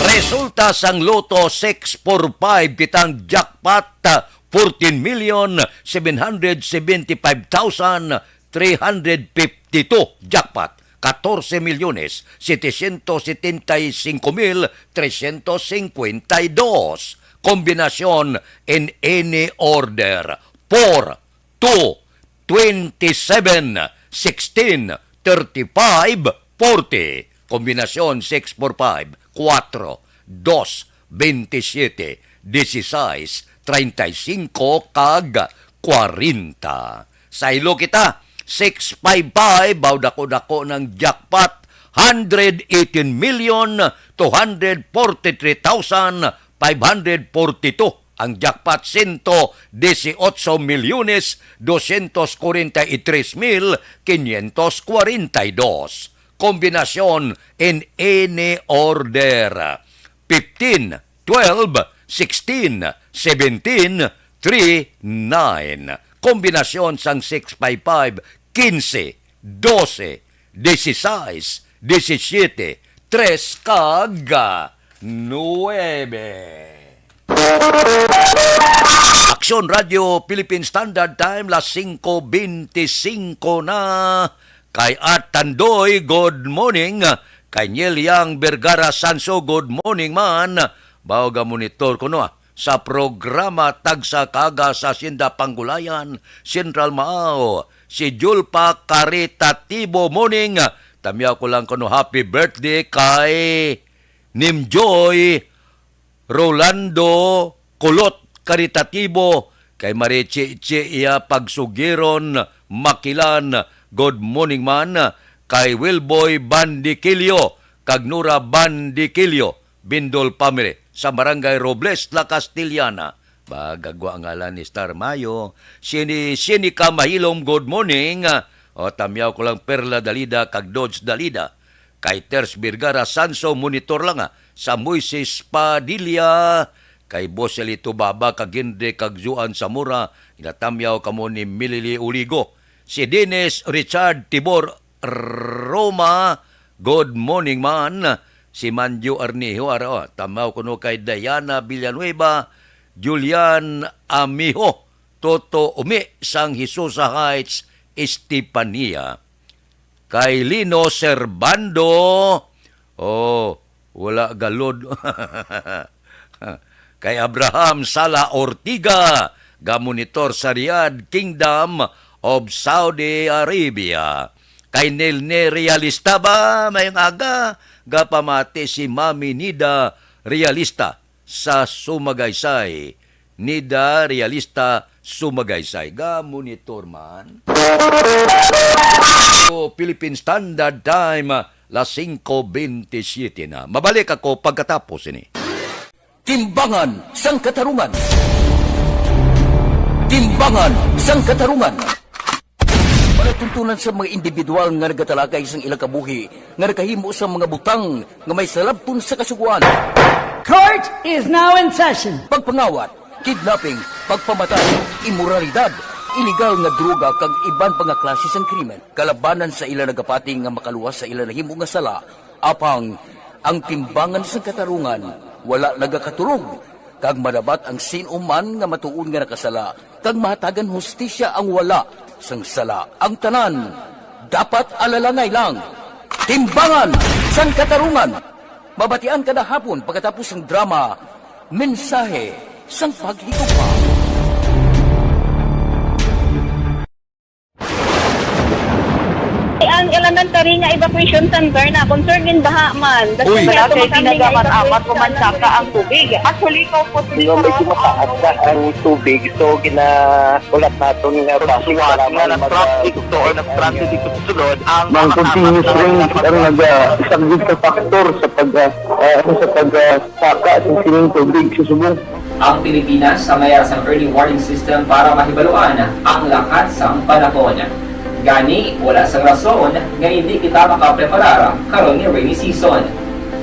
Resulta sang Lotto six four five, kitang jackpot, fourteen million seven hundred seventy-five thousand three hundred fifty-two. Jackpot, catorce milyones setecientos setenta y cinco mil trescientos cincuenta y dos. Kombinasyon in any order, four, two, twenty-seven, sixteen, thirty-five, forty. Kombinasyon six four five, four, two, twenty-seven, dieciséis, treinta y cinco, kag kwarenta. Saylo kita, six five five, baw dako-dako ng jackpot, hundred eighteen million two hundred forty-three thousand five hundred forty-two. Ang jackpot, ciento dieciocho milyones doscientos cuarenta y tres mil quinientos cuarenta y dos. Kombinasyon in any order, fifteen, twelve, sixteen, seventeen, three, nine. Kombinasyon sang six five five, quince, doce, dieciséis, diecisiete, tres, kag nuebe. Aksyon Radio Philippine Standard Time, las singko bente singko na. Kay Art Tandoy, good morning. Kay Niel Yang Vergara Sanso, good morning man. Baw ga monitor ko, no, ah, sa programa Tagsa Kaga sa Sinda Panggulayan, Central Mao, si Julpa Caritatibo, morning. Tamyaw ko lang kuno, happy birthday kay Nimjoy Rolando Kulot Caritatibo, kay Marichichi iya Pagsugiron Makilan, good morning man, kay Wilboy Bandiquillo kag Nora Bandiquillo, Bindol family, sa Barangay Robles, La Castellana. Bagagwa ngalan ni Star Mayo. Sini, sini ka mahilom, good morning. O, tamyaw ko lang Perla Dalida kag Dodge Dalida. Kay Ters Vergara Sanso, monitor lang, ah, sa Moises Padilla, kay Boselito Baba kag Ginre kag Juan Zamora, ginatamyaw kamo ni Milili Uligo. Si Dennis Richard Tibor Roma, good morning man. Si Manjo Arnijo, ara, oh, tamaw kuno kay Diana Villanueva, Julian Amijo, Toto Umi sang Hisusa Heights, Estefania. Kay Lino Servando, oh, wala galod. Kay Abraham Sala Ortiga, gamonitor sa Riyadh, Kingdom of Saudi Arabia. Kay Nelne Realista ba, mayong aga, gapamati si Mami Nida Realista sa Sumagaysay. Nida Realista, Sumagaysay. Gamonitor man. O, Philippine Standard Time, Las singko bentisiete na. Mabalik ako pagkatapos ini. Timbangan sang Katarungan. Timbangan sang Katarungan. Palatuntunan sa mga individual nga nagatalakay sang ilang kabuhi nga nakahimo sang mga butang nga may salabton sa kasugoan. Court is now in session. Pagpangawat, kidnapping, pagpamatay, imoralidad, iligal nga droga kag iban pa nga klase sang krimen. Kalabanan sa ila nagapati nga makaluwas sa ila nahimo nga sala, apang ang timbangan sang katarungan wala nagakatulog, kag madabat ang sin-o man nga matuod nga nakasala, kag mahatagan hustisya ang wala sang sala. Ang tanan dapat alalangay lang. Timbangan sang Katarungan. Mabatian kada hapon pagkatapos sang drama, Mensahe sang Paghigugma. Ang elementary nga evacuation center na concern gin baha man. Uy. Wala kay pinagamat-amat o mansaka ang tubig. Actually, ko po Medyo mataas na ang tubig, so ginaulat naton nga base Suwat para nga mag-, nag-traffic to or nag-transit dito sa sulod ang Mang mga continuous tapat na rain ang nagpag- nagasaglit sa faktor sa pag, ah, ah, sa pag, ah, saka sa sining tubig sa subong. Ang Pilipinas ang may sang early warning system para mahibaluan ang lakat sang panahon. Gani, wala sang rason nga hindi kita makapreparar karon nga rainy season.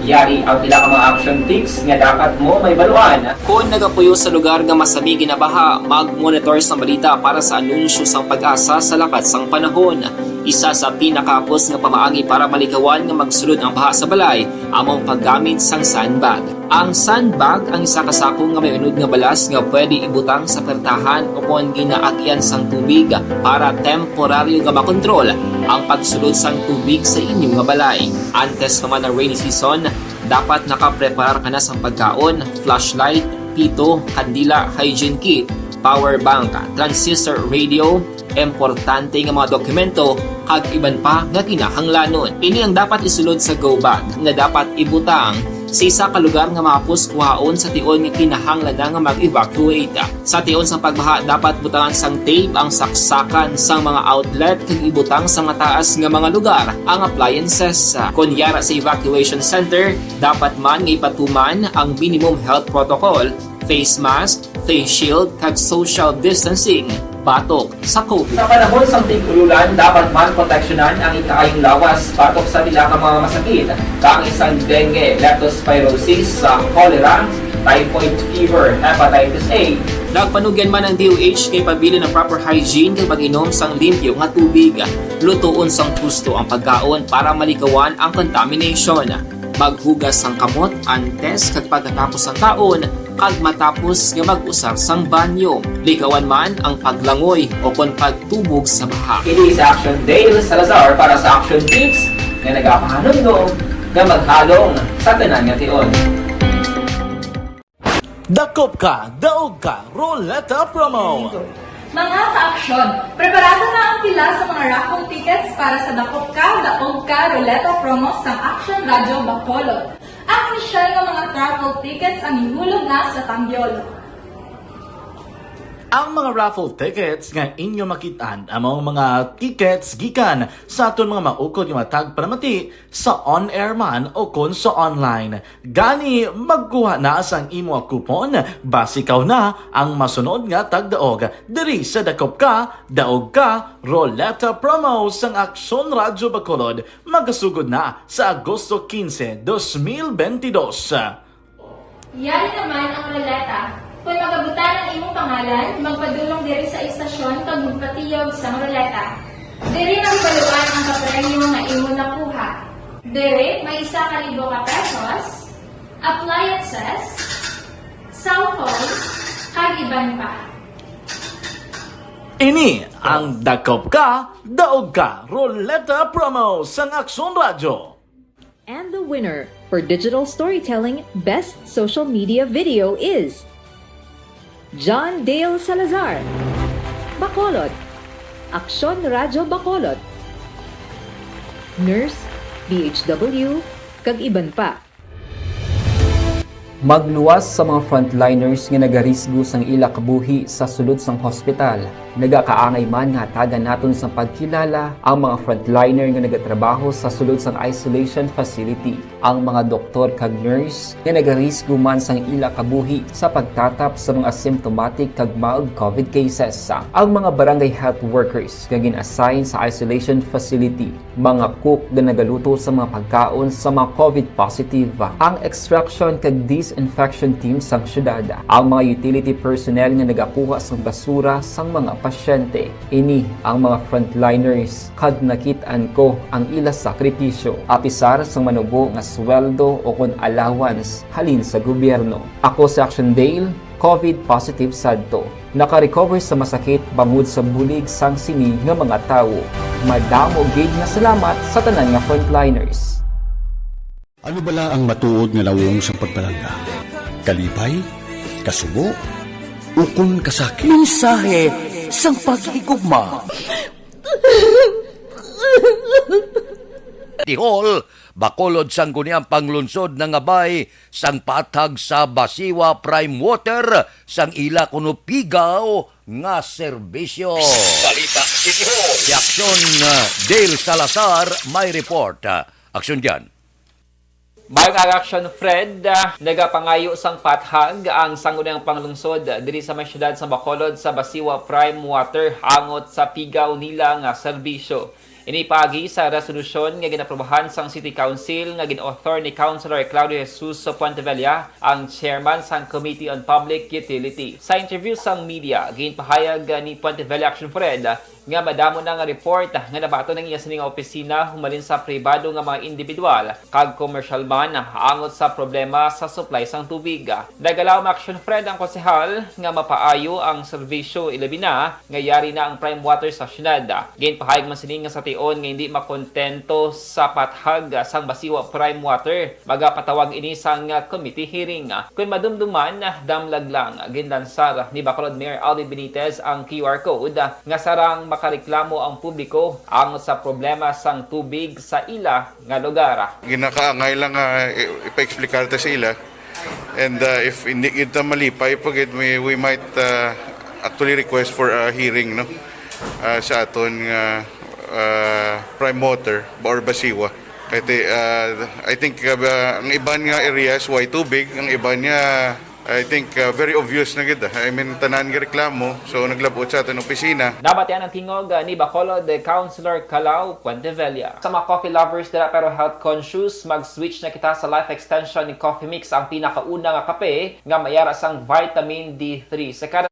Yari ang pila ka mga action tips nga dapat mo mahibaluan. Kon nagapuyo sa lugar nga masami ginabaha, mag-monitor sang balita para sa anunsyo sang PAGASA sa lakat sang panahon. Isa sa pinakahapos nga pamaagi para malikawan nga magsulod ang baha sa balay amo ang paggamit sang sandbag. Ang sandbag ang isa ka sako nga may unod nga balas nga pwede ibutang sa pertahan o kon ginaagian sang tubig para temporaryo nga makontrol ang pagsulod sang tubig sa inyo nga balay. Antes pa man ang rainy season, dapat nakapreparar ka na sang pagkaon, flashlight, pito, kandila, hygiene kit, power bank, transistor radio, importante nga mga dokumento, kag iban pa nga kinahanglanon. Ini ang dapat isulod sa go bag nga dapat ibutang sa isa ka lugar nga mahapos kuhaon sa tion nga kinahanglan na nga mag-evacuate. Sa tion sang pagbaha, dapat butangan sang tape ang saksakan sang mga outlet kag ibutang sa mataas nga mga lugar ang appliances. Kon yara sa evacuation center, dapat man nga ipatuman ang minimum health protocol, face mask, face shield, kag social distancing batok sa COVID. Sa panahon sang tig-ululan, dapat man proteksyonan ang ikaayong lawas batok sa pila ka mga masakit, kaangay sang dengue, leptospirosis, sa cholera, typhoid fever, hepatitis A. Nagpanugyan man ang D O H kay pabilin ang proper hygiene kag pag-inom sang limpyo nga tubig. Lutoon sang husto ang pagkaon para malikawan ang contamination. Maghugas sang kamot antes kag pagkatapos sang kaon, kag matapos nga mag-usar sang banyo. Likawan man ang paglangoy o kon pagtubog sa baha. Ini si Action Dale Salazar para sa Action Tips nga nagapahanumdom nga maghalong sa tanan nga tion. Dakop Ka, Daog Ka, Roleta Promo! Mga ka-aksyon, preparado na ang pila sa mga raffle tickets para sa Dakop Ka, Daog Ka, Roleta Promo sang Action Radyo Bacolod. Ang inisyal nga mga raffle tickets ang ihulog na sa Tambiolo. Ang mga raffle tickets nga inyo makit-an amo ang mga tickets gikan sa aton mga maukod nga mga tagpalamati sa on-air man o kon sa online. Gani, magkuha na sang imo coupon, basi ikaw na ang masunod nga tagdaog diri sa Dakop Ka, Daog Ka, Roleta Promo sang Aksyon Radyo Bacolod, magasugod na sa Agosto quince, dos mil veintidós. Yari naman ang roleta. Kung magabutang ang imong pangalan, magpadulong diri sa istasyon kag magpatiyog sang roleta. Diri mahibaluan ang kapremyo nga imo nakuha. Diri may isa ka libo ka pesos, appliances, cellphone, kag iban pa. Ini ang Dakop Ka, Daog Ka, Roleta Promo sang Aksyon Radyo. And the winner for digital storytelling best social media video is John Dale Salazar, Bacolod, Aksyon Radyo Bacolod, Nurse, D H W, kag iban pa. Magluwas sa mga frontliners nga nagarisgo sang ila kabuhi sa sulod sang hospital. Nagakaangay man nga hatagan naton sang pagkilala ang mga frontliner nga nagatrabaho sa sulod sang isolation facility, ang mga doktor kag nurse nga nagarisgo man sang ila kabuhi sa pagtatap sa mga symptomatic kag mild covid cases, ang mga barangay health workers nga gin-assign sa isolation facility, mga cook nga nagaluto sa mga pagkaon sa mga covid positive, ang extraction kag disinfection team sang syudad, ang mga utility personnel nga nagakuha sang basura sang mga pasyente. Ini ang mga frontliners kag nakit-an ko ang ila sakripisyo, apisar sang manubo nga sweldo o kon allowance halin sa gobyerno. Ako si Action Dale, covid positive sadto. Naka-recover sa masakit bangod sa bulig sang sini nga mga tawo. Madamo gid nga salamat sa tanan nga frontliners. Ano bala ang matuod nga nawong sang pagpalangga? Kalipay? Kasubo? Ukon kasakit? Mensahe sang paghigugma. Tihol, Bacolod, Sangguniang Panglungsod nangabay sang paathag sa Basiwa Prime Water sang ila kuno pigaw nga serbisyo. Balita City Hall. Si Aksyon, uh, Dale Salazar may report. Uh, Aksyon dyan. Mayong aga, Action Fred. Ah, nagapangayo sang paathag ang Sangguniang Panglungsod diri sa may siyudad sa Bacolod sa Basiwa Prime Water angot sa pigaw nila nga serbisyo. Ini paagi sa resolusyon nga ginaprobahan sang City Council nga gin-author ni Councilor Claudio Jesus Puentevella, ang chairman sang Committee on Public Utility. Sa interview sang media, ginpahayag ni Puentevella, Action Fred, nga madamo na nga report nga nabaton ang iya sini nga opisina humalin sa pribado nga mga individual kag komersyal man angot sa problema sa supply sang tubig. Nagalaom, Action Fred, ang konsehal nga mapaayo ang serbisyo, ilabi na nga yari na ang Prime Water sa syudad. Ginpahayag man sini nga sa tion nga hindi makontento sa paathag sang Basiwa Prime Water, magapatawag ini sang committee hearing. Kon madumduman, damlag lang, ginlansar ni Bacolod Mayor Alvin Benitez ang Q R code nga sarang makareklamo ang publiko angot sa problema sang tubig sa ila nga lugar. Ginakaangay lang nga i-, ipa-explicar ta sa ila. And, uh, if hindi kita malipay pa gid, we, we might, uh, actually request for a hearing, no? Uh, sa aton nga, uh, Prime Water or Basiwa. Kay ti-, uh, I think, uh, ang iban nga areas way tubig, ang iban nga, I think, uh, very obvious na gid, ah. I mean, tanan gareklamo, so naglab-ot sa aton opisina. Nabatian ang tingog, uh, ni Bacolod Councilor Calao Puentevella. Sa mga coffee lovers dira pero health conscious, mag-switch na kita sa Life Extension Coffee Mix, ang pinakauna nga kape nga may ara sang vitamin D three. Sa kada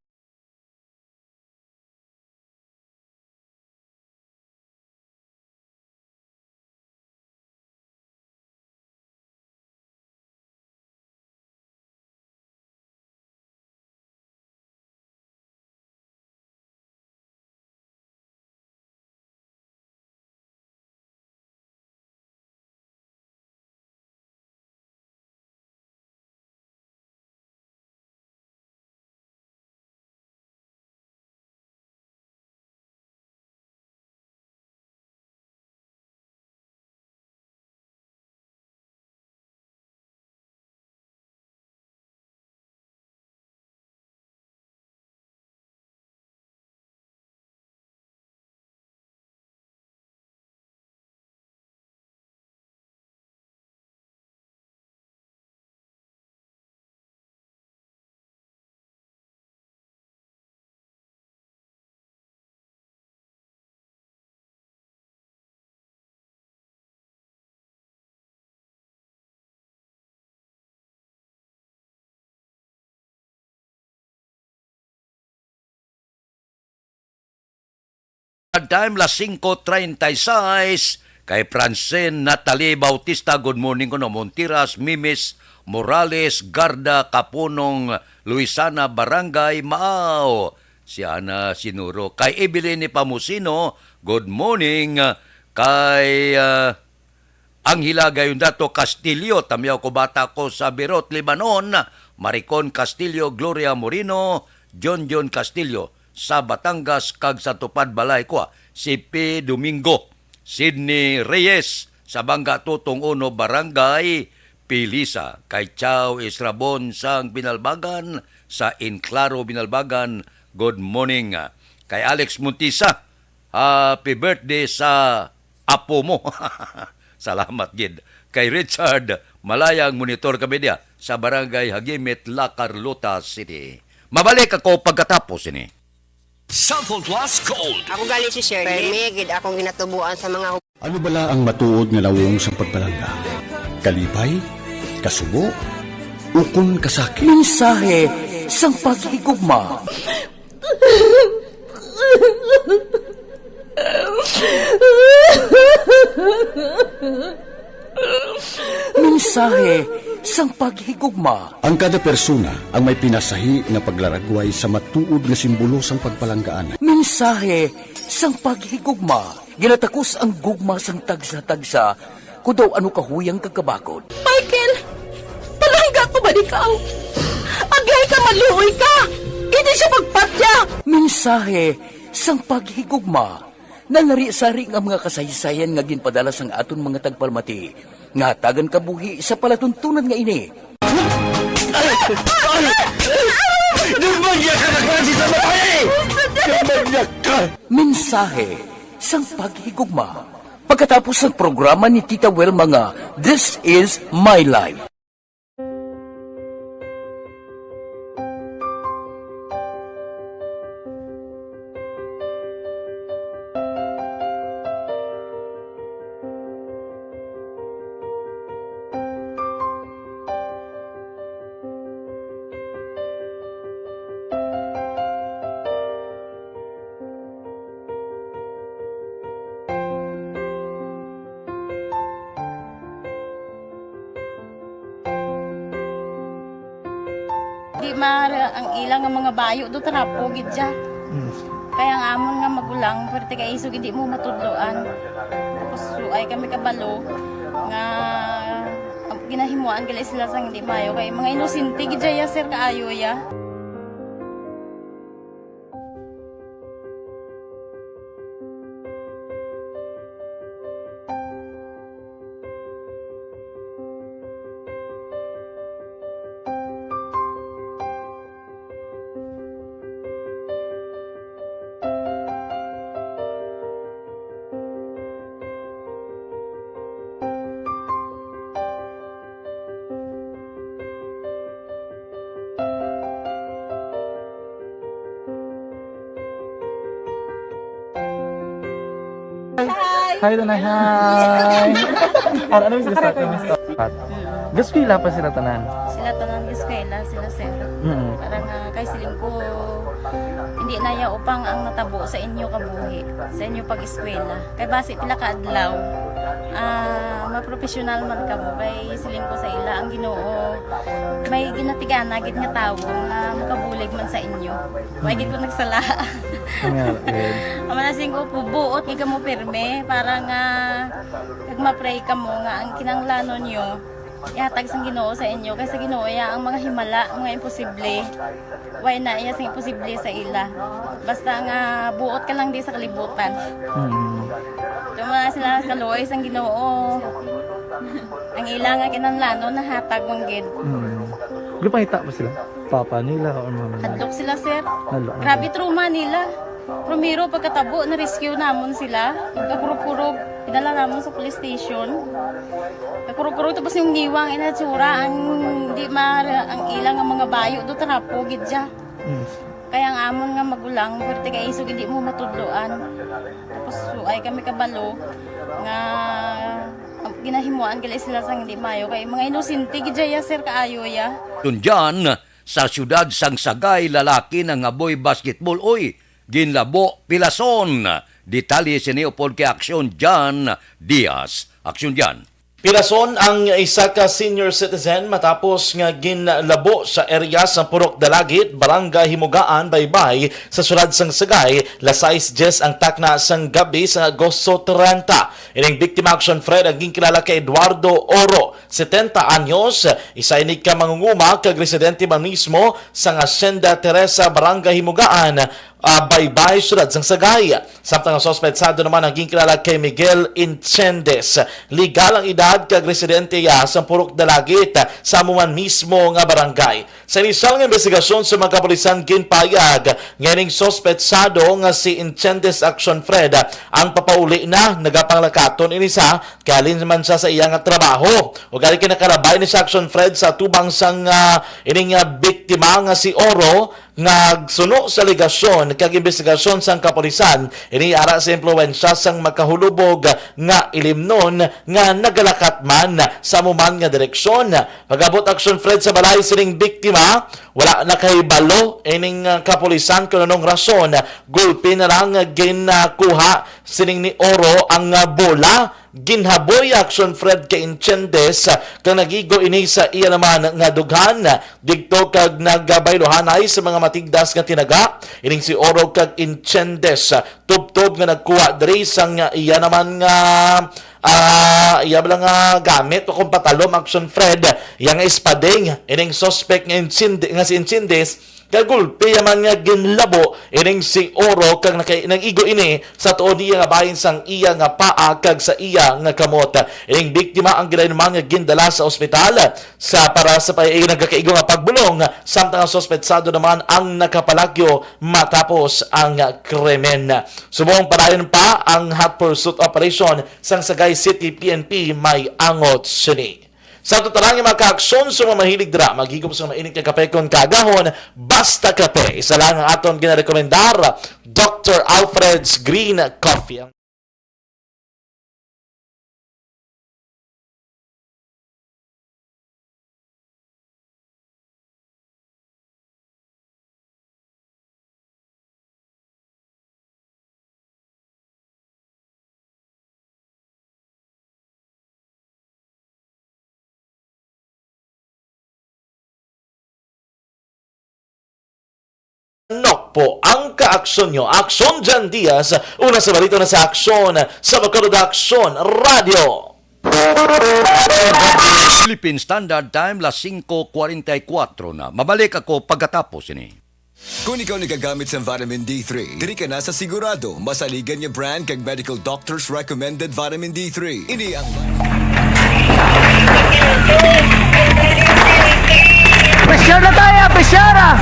Time, las singko treinta y seis, kay Francine Natalie Bautista, good morning kuno. Montiras, Mimis Morales, Garda, Kapunong, Luisana, Barangay Maaw. Si Ana Sinuro. Kay Evelyn Nepomuceno, good morning. Kay, ah, Angela Gayondato Castillo, tamyaw ko bata ko sa Beirut, Lebanon. Maricon Castillo, Gloria Moreno, John John Castillo sa Batangas, kag sa Tupad Balay ko, ah, si P Domingo. Sydney Reyes sa Banga Tutong Uno, Barangay Pilisa. Kay Chao Israbon sang Binalbagan, sa Enclaro, Binalbagan, good morning. Kay Alex Montisa, happy birthday sa apo mo. Salamat gid. Kay Richard Malayang, monitor kami diya sa Barangay Hagimit, La Carlota City. Mabalik ako pagkatapos ini. Sample Plus Gold. Ako gali si Shirley. Permi gid akong ginatubuan sa mga hub- Ano bala ang matuod nga nawong sang pagpalangga? Kalipay? Kasubo? Ukon kasakit? Mensahe sang paghigugma. Mensahe sang paghigugma. Ang kada persona ang may pinasahi nga paglaragway sa matuod nga simbolo sang pagpalanggaan. Mensahe sang paghigugma. Ginatakos ang gugma sang tagsa-tagsa, kun daw ano kahuyang kag kabakod. Michael, palangga ko ba ikaw? Aglay ka, maluoy ka! Hindi siya pagpatya! Mensahe sang paghigugma. Nalari-sari nga mga kasaysayan nga ginpadala sang aton mga tagpalamati nga hatagan kabuhi sa palatuntunan nga ini. Ay! Ay! Ay! Demonyo ka na klase sa babae! Demonyo ka! Mensahe sang paghigugma. Pagkatapos sang programa ni Tita Wilma nga This Is My Life. Di ma-, ang ila nga mga bayo do trapo gid siya. Mm. Kaya ang amon nga magulang, pwerte kay isog hindi mo matudloan. Tapos suay kami kabalo nga ginahimuan gali sila sang hindi maayo kay mga inosente gid siya, sir, kaayo ya. Hi. Hi, Tanay. Hi. Ano, ano yung gusto? Ano yung gusto? Gaskwela pa sila tanan? Sila tanan gaskwela, sila, sir. Mm. Parang, ah, kay siling ko, hindi na ya upang ang natabo sa inyo kabuhi, sa inyo pag-eskwela. Kay basi pila ka adlaw, ah, mapropesyonal man kamo. Kay siling ko sa ila, ang Ginoo may ginatigana gid nga tawo nga makabulig man sa inyo. Wa gid ko nagsala. Nga, eh. Ang mga siling ko, buot gid kamo pirme para nga kag ma-pray kamo nga ang kinahanglanon nyo ihatag sang Ginoo sa inyo, kay sa Ginoo iya ang mga himala, mga imposible. Way na iya sing imposible sa ila. Basta nga buot ka lang di sa kalibutan. Mm. Tuma sila kaluoy sang Ginoo. Ang ila nga kinahanglanon nahatag man gid. Mm. Gipangita pa sila? Papa nila or mama nila? Hadlok sila, sir. Hadlok na Grabe sila. Trauma nila. Primero, pagkatabo, na-rescue namon sila. Pagkakurog-kurog, pinala namon sa police station. Pagkakurog-kurog, tapos yung niwang inatsura, ang di ma-, ang ilang ang mga bayo, do trapo, gid siya. Mm. Kaya ang amon nga magulang, pwerte kay isog hindi mo matudloan. Tapos, suay kami kabalo nga ginahimuan gali sila sang hindi maayo. Kay mga inosente gid siya, sir, kaayo ya. Tun dyan, sa siyudad sang Sagay, lalaki nangaboy basketball, oy, ginlabo, pilason. Detalye sini upod kay Aksyon Jan Diaz. Aksyon Jan. Pilason ang isa ka senior citizen matapos nga ginlabo sa area sa Purok Dalagit, Barangay Himugaan, Baybay, sa siyudad sang Sagay, las sais diyes ang takna sang gabi sa Agosto treinta. Ining biktima, Aksyon Fred, ang ginkilala kay Eduardo Oro, setenta anyos, isa ini ka mangunguma kag residente man mismo sang Hacienda Teresa, Barangay Himugaan, ah, Baybay, siyudad sang Sagay. Samtang ang suspetsado naman ang ginkilala kay Miguel Incendes. Legal ang edad kag residente iya sa Purok Dalagit, sa amo man mismo nga barangay. Sa inisyal nga imbestigasyon sa mga kapulisan, ginpahayag nga ining suspetsado nga si Incendes Action Fred ang papauli na nagapanglakaton ini sa kay halin man siya sa iya nga trabaho. Ug ari kay nakalabay ni sa Action Fred sa tubang sang, ah, ining, ah, biktima nga si Oro, nga suno sa alegasyon kag imbestigasyon sang kapulisan, ini ara sa impluwensya sang makahulubog nga ilimnon nga nagalakat man sa amo man nga direksyon. Pag-abot Action Fred sa balay sining biktima, wala nakahibalo ining, ah, kapulisan kung anong rason. Gulpi na lang ginakuha sining ni Oro ang, ah, bola. Ginhaboy Action Fred kay Incendes, ah, kag nagigo ini sa iya naman nga dughan, ah, didto kag nagabayluhanay sa mga matigdas nga tinaga. Ining si Oro kag Incendes, ah, tubtob nga nagkuha diri sang, ah, iya naman nga, ah, iya bala nga gamit o kung patalom, Action Fred, iya nga espading. Ining suspect nga Incende-, nga si Incendes, kagulpi man nga ginlabo ining si Oro kag naka-, nag-igo ini sa tuod niya nga bahin sang iya nga paa kag sa iya nga kamot. Ining biktima ang ginayon man nga gindala sa ospital sa, para sa pag-, nagakaigo nga pagbulong, samtang ang suspetsado naman ang nakapalagyo matapos ang krimen. Subong padayon pa ang hot pursuit operation sang Sagay City P N P may angot sini. Sa total nga mga kaaksyon sa mga mahilig dira, maghigop sa mainit nga kape kon kaagahon, basta kape. Isa lang ang aton ginarekomendar, Doctor Alfred's Green Coffee. Nokpo ang kaaksyon nyo. Aksyon Jan Diaz, una sa balita na sa aksyon, sa Bacolod Aksyon Radio. Philippine Standard Time, las singko kwarenta y kuwatro na. Mabalik ako pagkatapos ini. Kung ikaw nagagamit sa vitamin D three, diri ka na sa sigurado, masaligan nga brand kag medical doctor's recommended vitamin D three. Ini ang Pressure na tayo, pressure ah!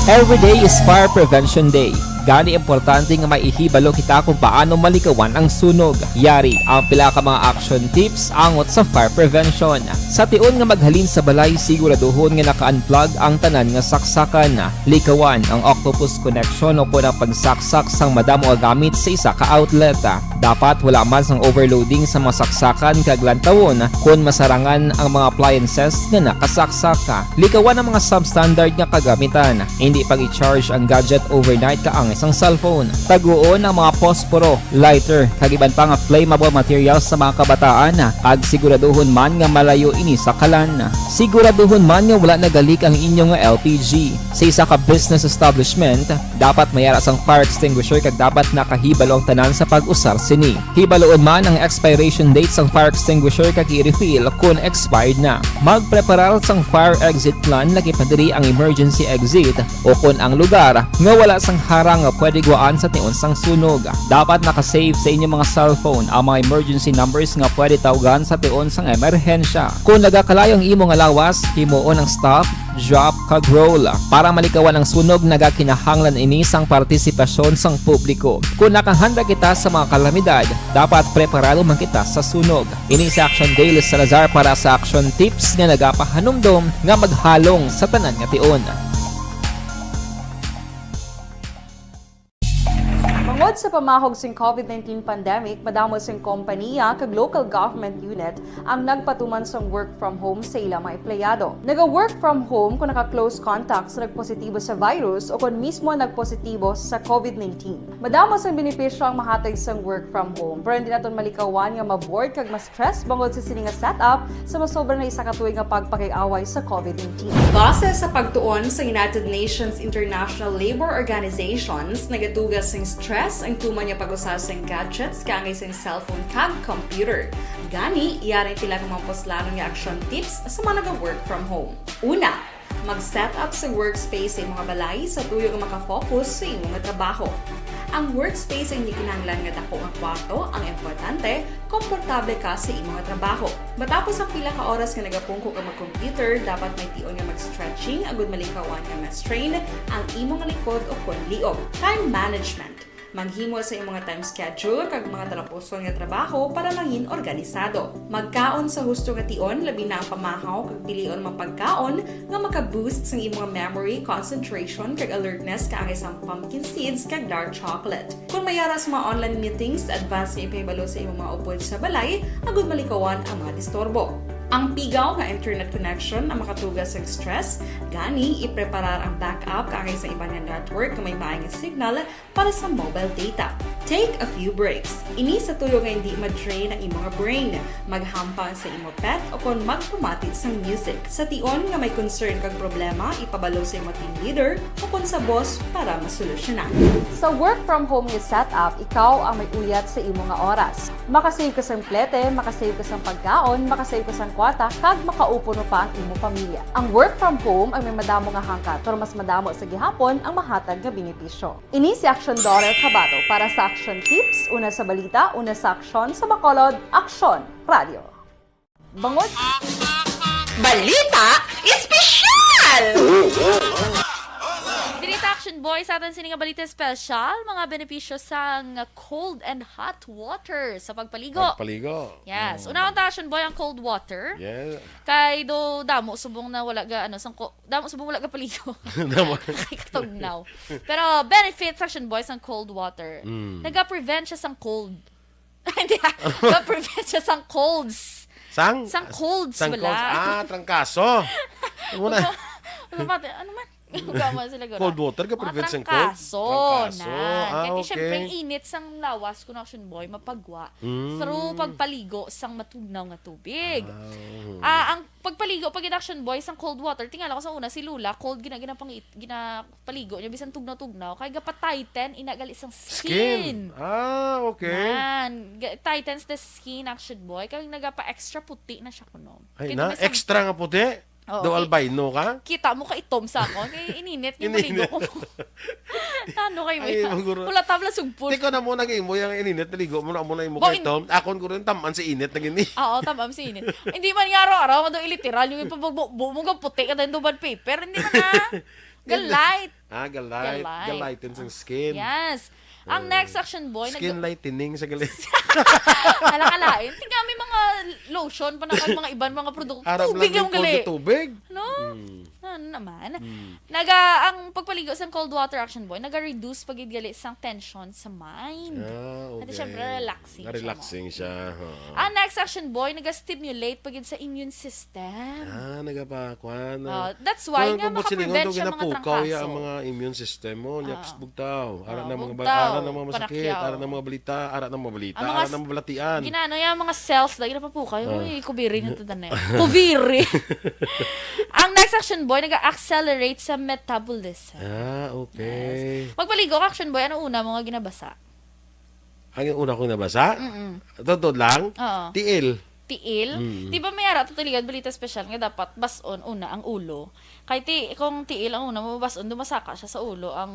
Every day is Fire Prevention Day. Gani, importante nga may ihibalo kita kung paano malikawan ang sunog. Yari ang pila ka mga action tips angot sa fire prevention. Sa tion nga maghalin sa balay, siguraduhon nga naka-unplug ang tanan nga saksakan. Likawan ang octopus connection o kon ang pagsaksak sang madamo nga gamit sa isa ka outlet. Dapat wala man sang overloading sa mga saksakan kag lantawon kon masarangan ang mga appliances nga nakasaksak. Likawan ang mga substandard nga kagamitan. Hindi pag-i-charge ang gadget overnight kaangay sang cellphone. Taguon ang mga posporo, lighter, kag iban pa nga flammable materials sa mga kabataan, kag siguraduhon man nga malayo ini sa kalan. Siguraduhon man nga wala nagalik ang inyo nga L P G. Sa isa ka business establishment, dapat may ara sang fire extinguisher kag dapat nakahibalo ang tanan sa pag-usar sini. Hibaloon man ang expiration date sang fire extinguisher kag i-refill kon expired na. Magpreparar sang fire exit plan, lakip na diri ang emergency exit o kon ang lugar nga wala sang harang nga pwede guwaan sa tion sang sunog. Dapat naka-save sa inyo mga cellphone ang mga emergency numbers nga pwede tawgan sa tion sang emerhensya. Kon nagakalayo ang imo nga lawas, himuon ang stop, drop, kag roll. Para malikawan ang sunog, nagakinahanglan ini sang partisipasyon sang publiko. Kon nakahanda kita sa mga kalamidad, dapat preparado man kita sa sunog. Ini si Action Daily Salazar para sa Action Tips nga nagapahanumdom nga maghalong sa tanan nga tion. Bangod sa pamahog sing COVID nineteen pandemic, madamo sing kompaniya kag local government unit ang nagpatuman sang work from home sa ila mga empleyado. Naga-work from home kung naka-close contact sa nagpositibo sa virus o kung mismo nagpositibo sa COVID nineteen. Madamo sang benepisyo ang mahatag sang work from home, pero hindi naton malikawan nga ma-bored kag ma-stress bangod sa sini nga setup sa masobra na isa ka tuig nga pagpakig-away sa COVID nineteen. Base sa pagtuon sa United Nations International Labor Organizations, nagaduga sing stress Ang tuman nga pag-usar sang gadgets kaangay sang cellphone kag computer. Gani, yari pila ka mga puslanon nga action tips sa mga naga-work from home. Una, mag-set up sa workspace sa imong balay sa tuyo nga makafocus sa imong trabaho. Ang workspace hindi kinahanglan nga dako nga kwarto ang importante, komportable ka sa imong trabaho. Matapos ang pila ka oras nga nagapungko ka mag-computer, dapat may tion nga mag-stretching agud malikawan nga ma-strain ang imong likod o kon liog. Time management. Maghimo sa imong time schedule kag mga talapuson nga trabaho para mangin organisado. Magkaon sa husto nga tion, labi na ang pamahaw kag pilion mga pagkaon nga maka-boost sang imong memory, concentration, kag alertness kaangay sang pumpkin seeds kag dark chocolate. Kung may ara sa mga online meetings, advance nga ipahibalo sa imong mga upod sa balay agud malikawan ang mga disturbo. Ang pigaw nga internet connection ang makatuga sa stress, gani ipreparar ang backup kaangay sa iban nga network nga may maay nga signal para sa mobile data. Take a few breaks. Ini sa tuyo nga hindi ma-drain ang imong brain. Maghampang sa imo pet o kon magpamati sang music. Sa tion nga may concern kag problema, ipabalo sa imo team leader o kon sa boss para masolusyonan. Sa work from home nga setup, ikaw ang may uyat sa imo nga oras. Makasave ka sang plete, makasave ka sang pagkaon, makasave ka sang kwarta, kag makaupo no pa ang imo pamilya. Ang work from home ang may madamo nga hangkat, pero mas madamo sa gihapon ang mahatag nga benepisyo. Ini si Action Daughter Kabato para sa Action Tips, una sa balita, una sa aksyon, sa Bacolod, Aksyon Radio. Bangod Balita Espesyal! Diri ta, Action Boy, sa aton sini nga balita espesyal, mga benepisyo sang cold and hot water sa pagpaligo. Pagpaligo. Yes. Mm. Unahon ta, Action Boy, ang cold water. Yeah. Kay do damo subong na wala ga, ano, sang ko-, damo subong wala ga paligo. Damo. Kay katugnaw. Pero benefits, Action Boy, sang cold water. Mm. Naga-prevent siya sang cold. Hindi, ah. Naga-prevent siya sang colds. Sang? Sang colds, sang bala. Colds. Ah, trangkaso. Muna. Ano ba? Ano man? Ugama sila gura. Cold water, ga-prevent sang cold? Trangkaso. Trangkaso. Ah, okay. Kaya siyempre, ang init sang lawas, kun, Action Boy, mapagwa. Mm. Through pagpaligo sang matugnaw nga tubig. Ah, oo. Ah, ang pagpaligo, pag Action Boy, sang cold water, tingala ko sa una, si Lola, cold, gina-, ginapangit-, ginapaligo niya, bisan tugnaw-tugnaw, kay gapa-tighten, ina gali sang skin. Skin. Ah, okay. Nan, ga-, tightens the skin, Action Boy, kay nagapa-extra puti na siya kuno. Ay, kay na, extra nga puti? Oo, daw ki-, albino ka? Kita mo ka itom sa akon. Kay ininit nga maligo ko. Ano kay mo? Ay, yan? Maguro. Wala tabla sugpon. Tiko na mo nag-imo yung ininit, naligo mo na mo na imo kay itom. Akon guro yung taman sa init na gini. Oo, taman sa init. Hindi man nga araw-araw, nga daw iliteral yung ipabugbo mo, nga puti ka tayo duban paper. Hindi man na. Galite. Ah, galite. Galite. Galitin sang skin. Yes. Ang next, Action Boy, skin lightening sa gali. Alakalain. Tingnan, may mga lotion pa na kag mga iban mga produkto. Tubig lang gali. Tubig. No? Mm. Ano naman? Mm. Naga, ang pagpaligo sa cold water, Action Boy, naga-reduce pa gid gali sang tension sa mind. Ah, okay. At syempre, relaxing siya. Relaxing siya, oo. Ang next, Action Boy, naga-stimulate pa gid sa immune system. Ah, nagapa-, kuan, ah. Oh, that's why nga maka-prevent siya mga trangkaso. Ang mga immune system mo, nya bugtaw. Ara na mga ba-, ara na mga masakit, ara na mga balita, ara na mga balita, ara na mga balatian. Ginano yung mga cells, lagi na papukay. Uy, kubiri na to, dane. Kubiri. Ang next, Action Boy, nag-accelerate sa metabolism. Ah, okay. Yes. Magpaligo ka, Action Boy, ano una mo nga ginabasa? Ang una kong nabasa? Mm-mm. Totoo lang? Oo. Tiil. Tiil? Mm. Di ba may ara to, Tuligan, balita special nga dapat bas-on una ang ulo? Kay ti-, kung tiil ang una mo bas-on, dumasaka siya sa ulo. Ang,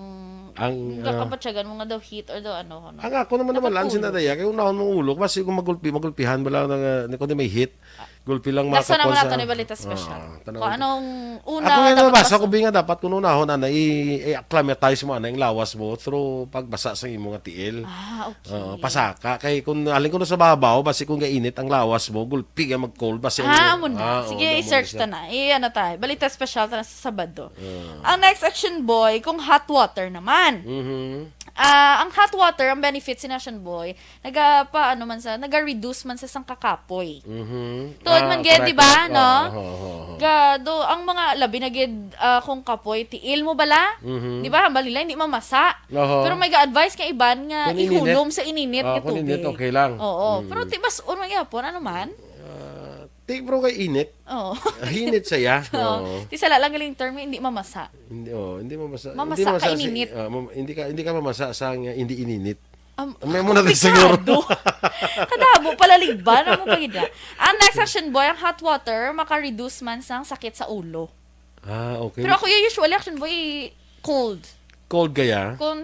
ang, ah, kabatyagan mo nga daw heat or daw ano, ano. Ang ako naman, dapat naman lang ulo. Sinadaya, kay unahon mong ulo, kasi kung magulpi, magulpihan, wala na nga, kung di may heat, gulpi lang. Laksa naman nato ni balita special. Ah, tanaw. Kung anong una. Ako nga dapat nabasa ko, bas-on. Bi nga dapat kung unahon, ana, i-, i-acclimatize mo, ana, yung lawas mo through pagbasa sa imo nga tiil. Ah, okay. Oo, pasaka. Kay kung alin ko na sa babaw, basi kung gainit ang lawas mo, gulpi nga mag-cold, basi ang, ah, amo na. Ah, sige, oo, i-search ta na. I-, ano ta, balita special ta na sa Sabado. Ah. Ang next, Action Boy, kung hot water naman. Mhm. Ah, ang hot water, ang benefits ni Action Boy, naga pa, ano man sa, naga-reduce man sa sang kakapoy. Mhm. Tuod man gid, di ba, no? Ah, correct, correct. Oo, oo, oo, oo. Ga, do, ang mga labi na gid, ah, kung kapoy, tiil mo bala? Mhm. Di ba, hambal nila, hindi mamasa. Oho. Pero may ga-advise nga iban nga ihulom sa ininit nga tubig. Kung ininit, okay lang. Oo. Mm. Pero ti bas-on man gihapon, ano man? Ah, Take bro kay init. Oo. Hinit siya. Oo. Oo. Di sala lang galing term, hindi mamasa. Hindi, oh, hindi mamasa. Mamasa, Hindi mamasa sa, kaininit. ah, mam- hindi ka hindi ka mamasa sa nga hindi ininit. Um, May muna tayo siguro. Kadamo palaligban ang mga gida. Ang next action boy, ang hot water maka-reduce man sang sakit sa ulo. Ah, okay. Pero ako yung usually action boy cold. Cold kaya? Kung